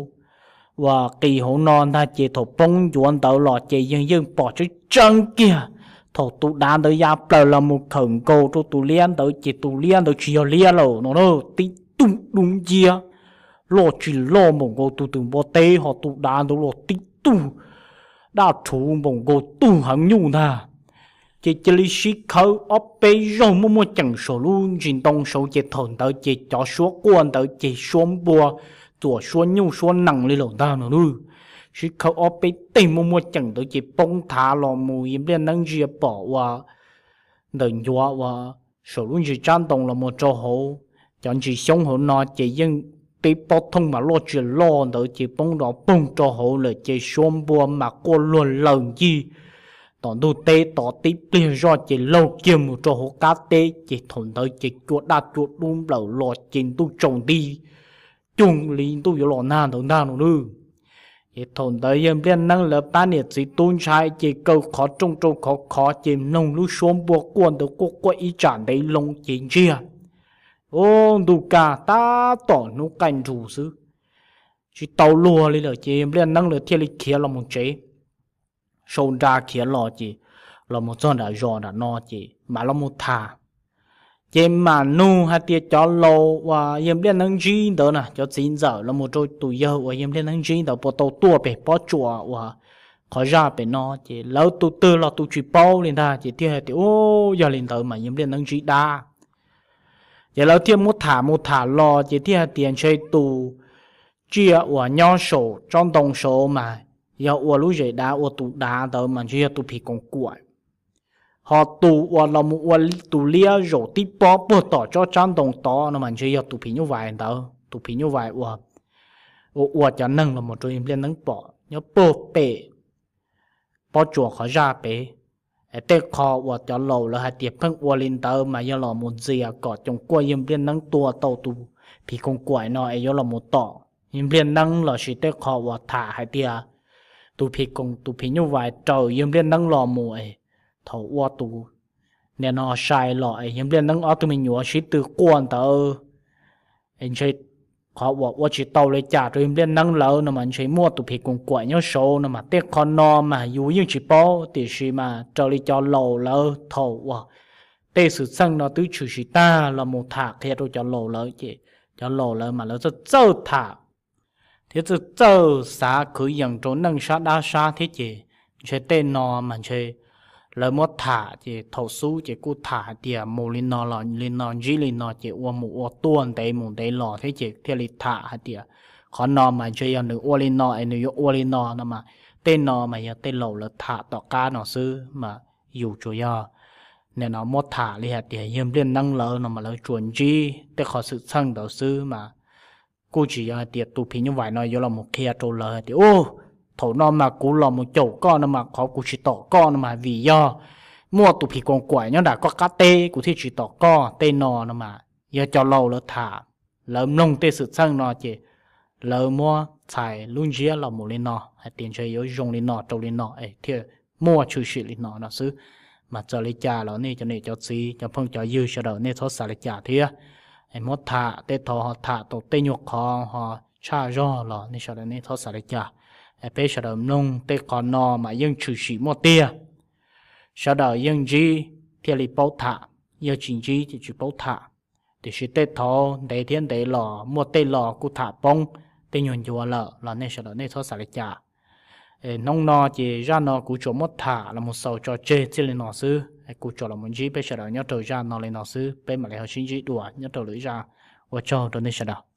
uas qis hauv no ntag ces thaum poob ncuav ntawd los ces yeej yeej pom tseeb tseeb kiag. Thaum tus dav ntawd ya plaws los mus khawm nkaus rau tus liab ntawd ces tus liab ntawd tsis yog liab lawm no na, tib tug dub nciab loj tsis loj npaum nkaus tus twm npua teb, ho tus dav ntawd los tib tug daj rhuv npaum nkaus tug heev nyuj ntag. Ces cia li sib khawb ob peb zaug muaj muaj ceem saum lub ntsis ntoo saud ces thaum ntawd ces cov suab quaj ntawd ces suab npua txuam suab nyuj suab nees li lawm ntag no na. Sib khawb ob peb teg muaj muaj ceem ntawd ces poob thav los mus, yawg Npliaj Neeb ntsia pom uas ntawm ncuav uas saum lub ntsis tsab ntoo los mus rau hauv cov ntsis xyoob hauv no ces yeej tib pob thooj mas loj tsis loj ntawd ces poob nrov poog rau hauv lawm ces suab npua mas quaj luag laws ncig tom ntug teb tod, tib pliag zoj ces laug kiag mus rau hauv qab teb ces thaum ntawd ces cua daj cua dub nplawm los ces ntuj tsaus nti cuag li ntuj yuav los nag ntawd ntag no na. Ces thaum ntawd yawg Npliaj Neeb lawv pab niam txiv tub ntshai ces kaw qhov rooj rau khov khov ces mloog lub suab npua quaj ntawd quaj quaj ib tsam ntev loo ces ntsiag. Ub, ntuj kaj tab tom hnub qaij nrus xwb, tsis tau luag li lawm ces yawg Npliaj Neeb lawv thiaj li khiav los mus tsev. Sau nra khiav los ces los mus txog nram zos nram no ces mam los mus tham. Ces mam nug hais tias cov laus uas yawg Npliaj Neeb ntsib ntawd na, cov txiv ntxawm los mus rau tus yawg uas yawg Npliaj Neeb ntsib ntawd puas tau tuaj pem pob tsuas uas qhov zaj pem no ces lawv tus twg los tus tsis paub li ntag ces thiaj hais tias, ub, yog li ntawd mas yawg Npliaj Neeb ntsib dab. Ces lawv thiaj muab tham mus tham los ces thiaj hais tias ntshe tus tsiaj uas nyob saum tsob ntoo saud mas yog ua lub zes dav ua tus dav ntawd mas ntshe yog tus phim koos kuam. Ho tus uas los mus ua tus liab zaum tib pob puag tom tsob tsab ntoo tod no mas ntshe yog tus phim nyuj vais ntawd, tus phim nyuj vais uas ua ua cov neeg los mus rau yawg Npliaj Neeb pom nyob puag pem pob tsuas qhov zaj pem. Tej qho uas cov laus lawv hais tias pheej ua li ntawd mas yog los mus ntxias kom coos kuaj yawg Npliaj Neeb tua tau tus phim koos kuam no es yuav los mus tom yawg Npliaj Neeb lossis tej qho uas tham hais tias tus phim koos, tus phim nyuj vais raws yawg Npliaj Neeb los mus es thaum ua tus nim no sai los es yawg Npliaj Neeb ob tug me nyuam sib tw quaj ntawd es ntshe qhov uas ua tsis tau li cas rau yawg Npliaj Neeb lawv no mas ntshe muaj tus phim koos kuam nyob saud no mas tej qho no mas yus yeej tsis paub tiam sis mas raws li cov laus lawv thaum uas tej xwm txheej no twb tshwm sim tag los mus tham qhia rau cov laus lawm ces cov laus lawv mas lawv txawj txawj tham thiab txawj txawj xav khwv yees rau neej sab dab sab thiab ces ntshe tej no mas ntshe lawv muab tham ces thaum xub ces kuj tham hais tias mus li no los li no ntsib li no ces ua mus ua tuaj ntev mus ntev los thiab ces thiaj li tham hais tias qhov no mas ntshe yog nws ua li no es nws yuav ua li no no mas tej no mas yog tej laus lawv tham tom qab no xwb mas yus tsuas yog nim no muab tham li hais tias yawg Npliaj Neeb lawv no mas lawv tsuas ntsib tej qhov xwm txheej ntawd xwb mas kuj tsis yog hais tias tus phim nyuj vais no yuav los mus qhia rau lawv hais tias u thaum no mas kuv los mus caum koj no mas qhov kuv tsis tom koj no mas vim yog muaj tus phim koos kuam nyob nram koj qab teb kuv thiaj tsis tom koj tej no no mas yog cov laus lawv tham, lawv mloog tej xwm txheej no ces lawv muab txhais lub ntsiab los mus li no hais tias ntshe yuav zoo li no rau li no es thiaj muaj tshwm sim li no no xwb. Mas txawm li cas los nej cov niam cov txiv cov phooj cov ywg sawv daws nej txhob xav li cas thiab. Es muab tham tej thaum ho tham tau tej nyuag qhov ho tshaj zog los nej sawv daws nej txhob xav li cas. Es peb sawv daws mloog tej qhov no mas yeej tshwm sim muaj tiag, sawv daws yeej ntsib thiaj li paub tham, yog tsis ntsib ces tsis paub tham. Tiam sis tej thaum ntev thiab ntev los muaj tej los kuj tham poob tej nyuag ncuav lawm los nej sawv daws nej txhob xav li cas. Hnub no ces zaj no kuv tsuas muab tham los mus xaus tso tseg txij li no xwb, kuv tsuas los mus ntsib peb sawv daws nyob rau zaj no li no xwb, peb mam li ho sib ntsib dua nyob rau lwm zaj. Ua tsaug rau nej sawv daws.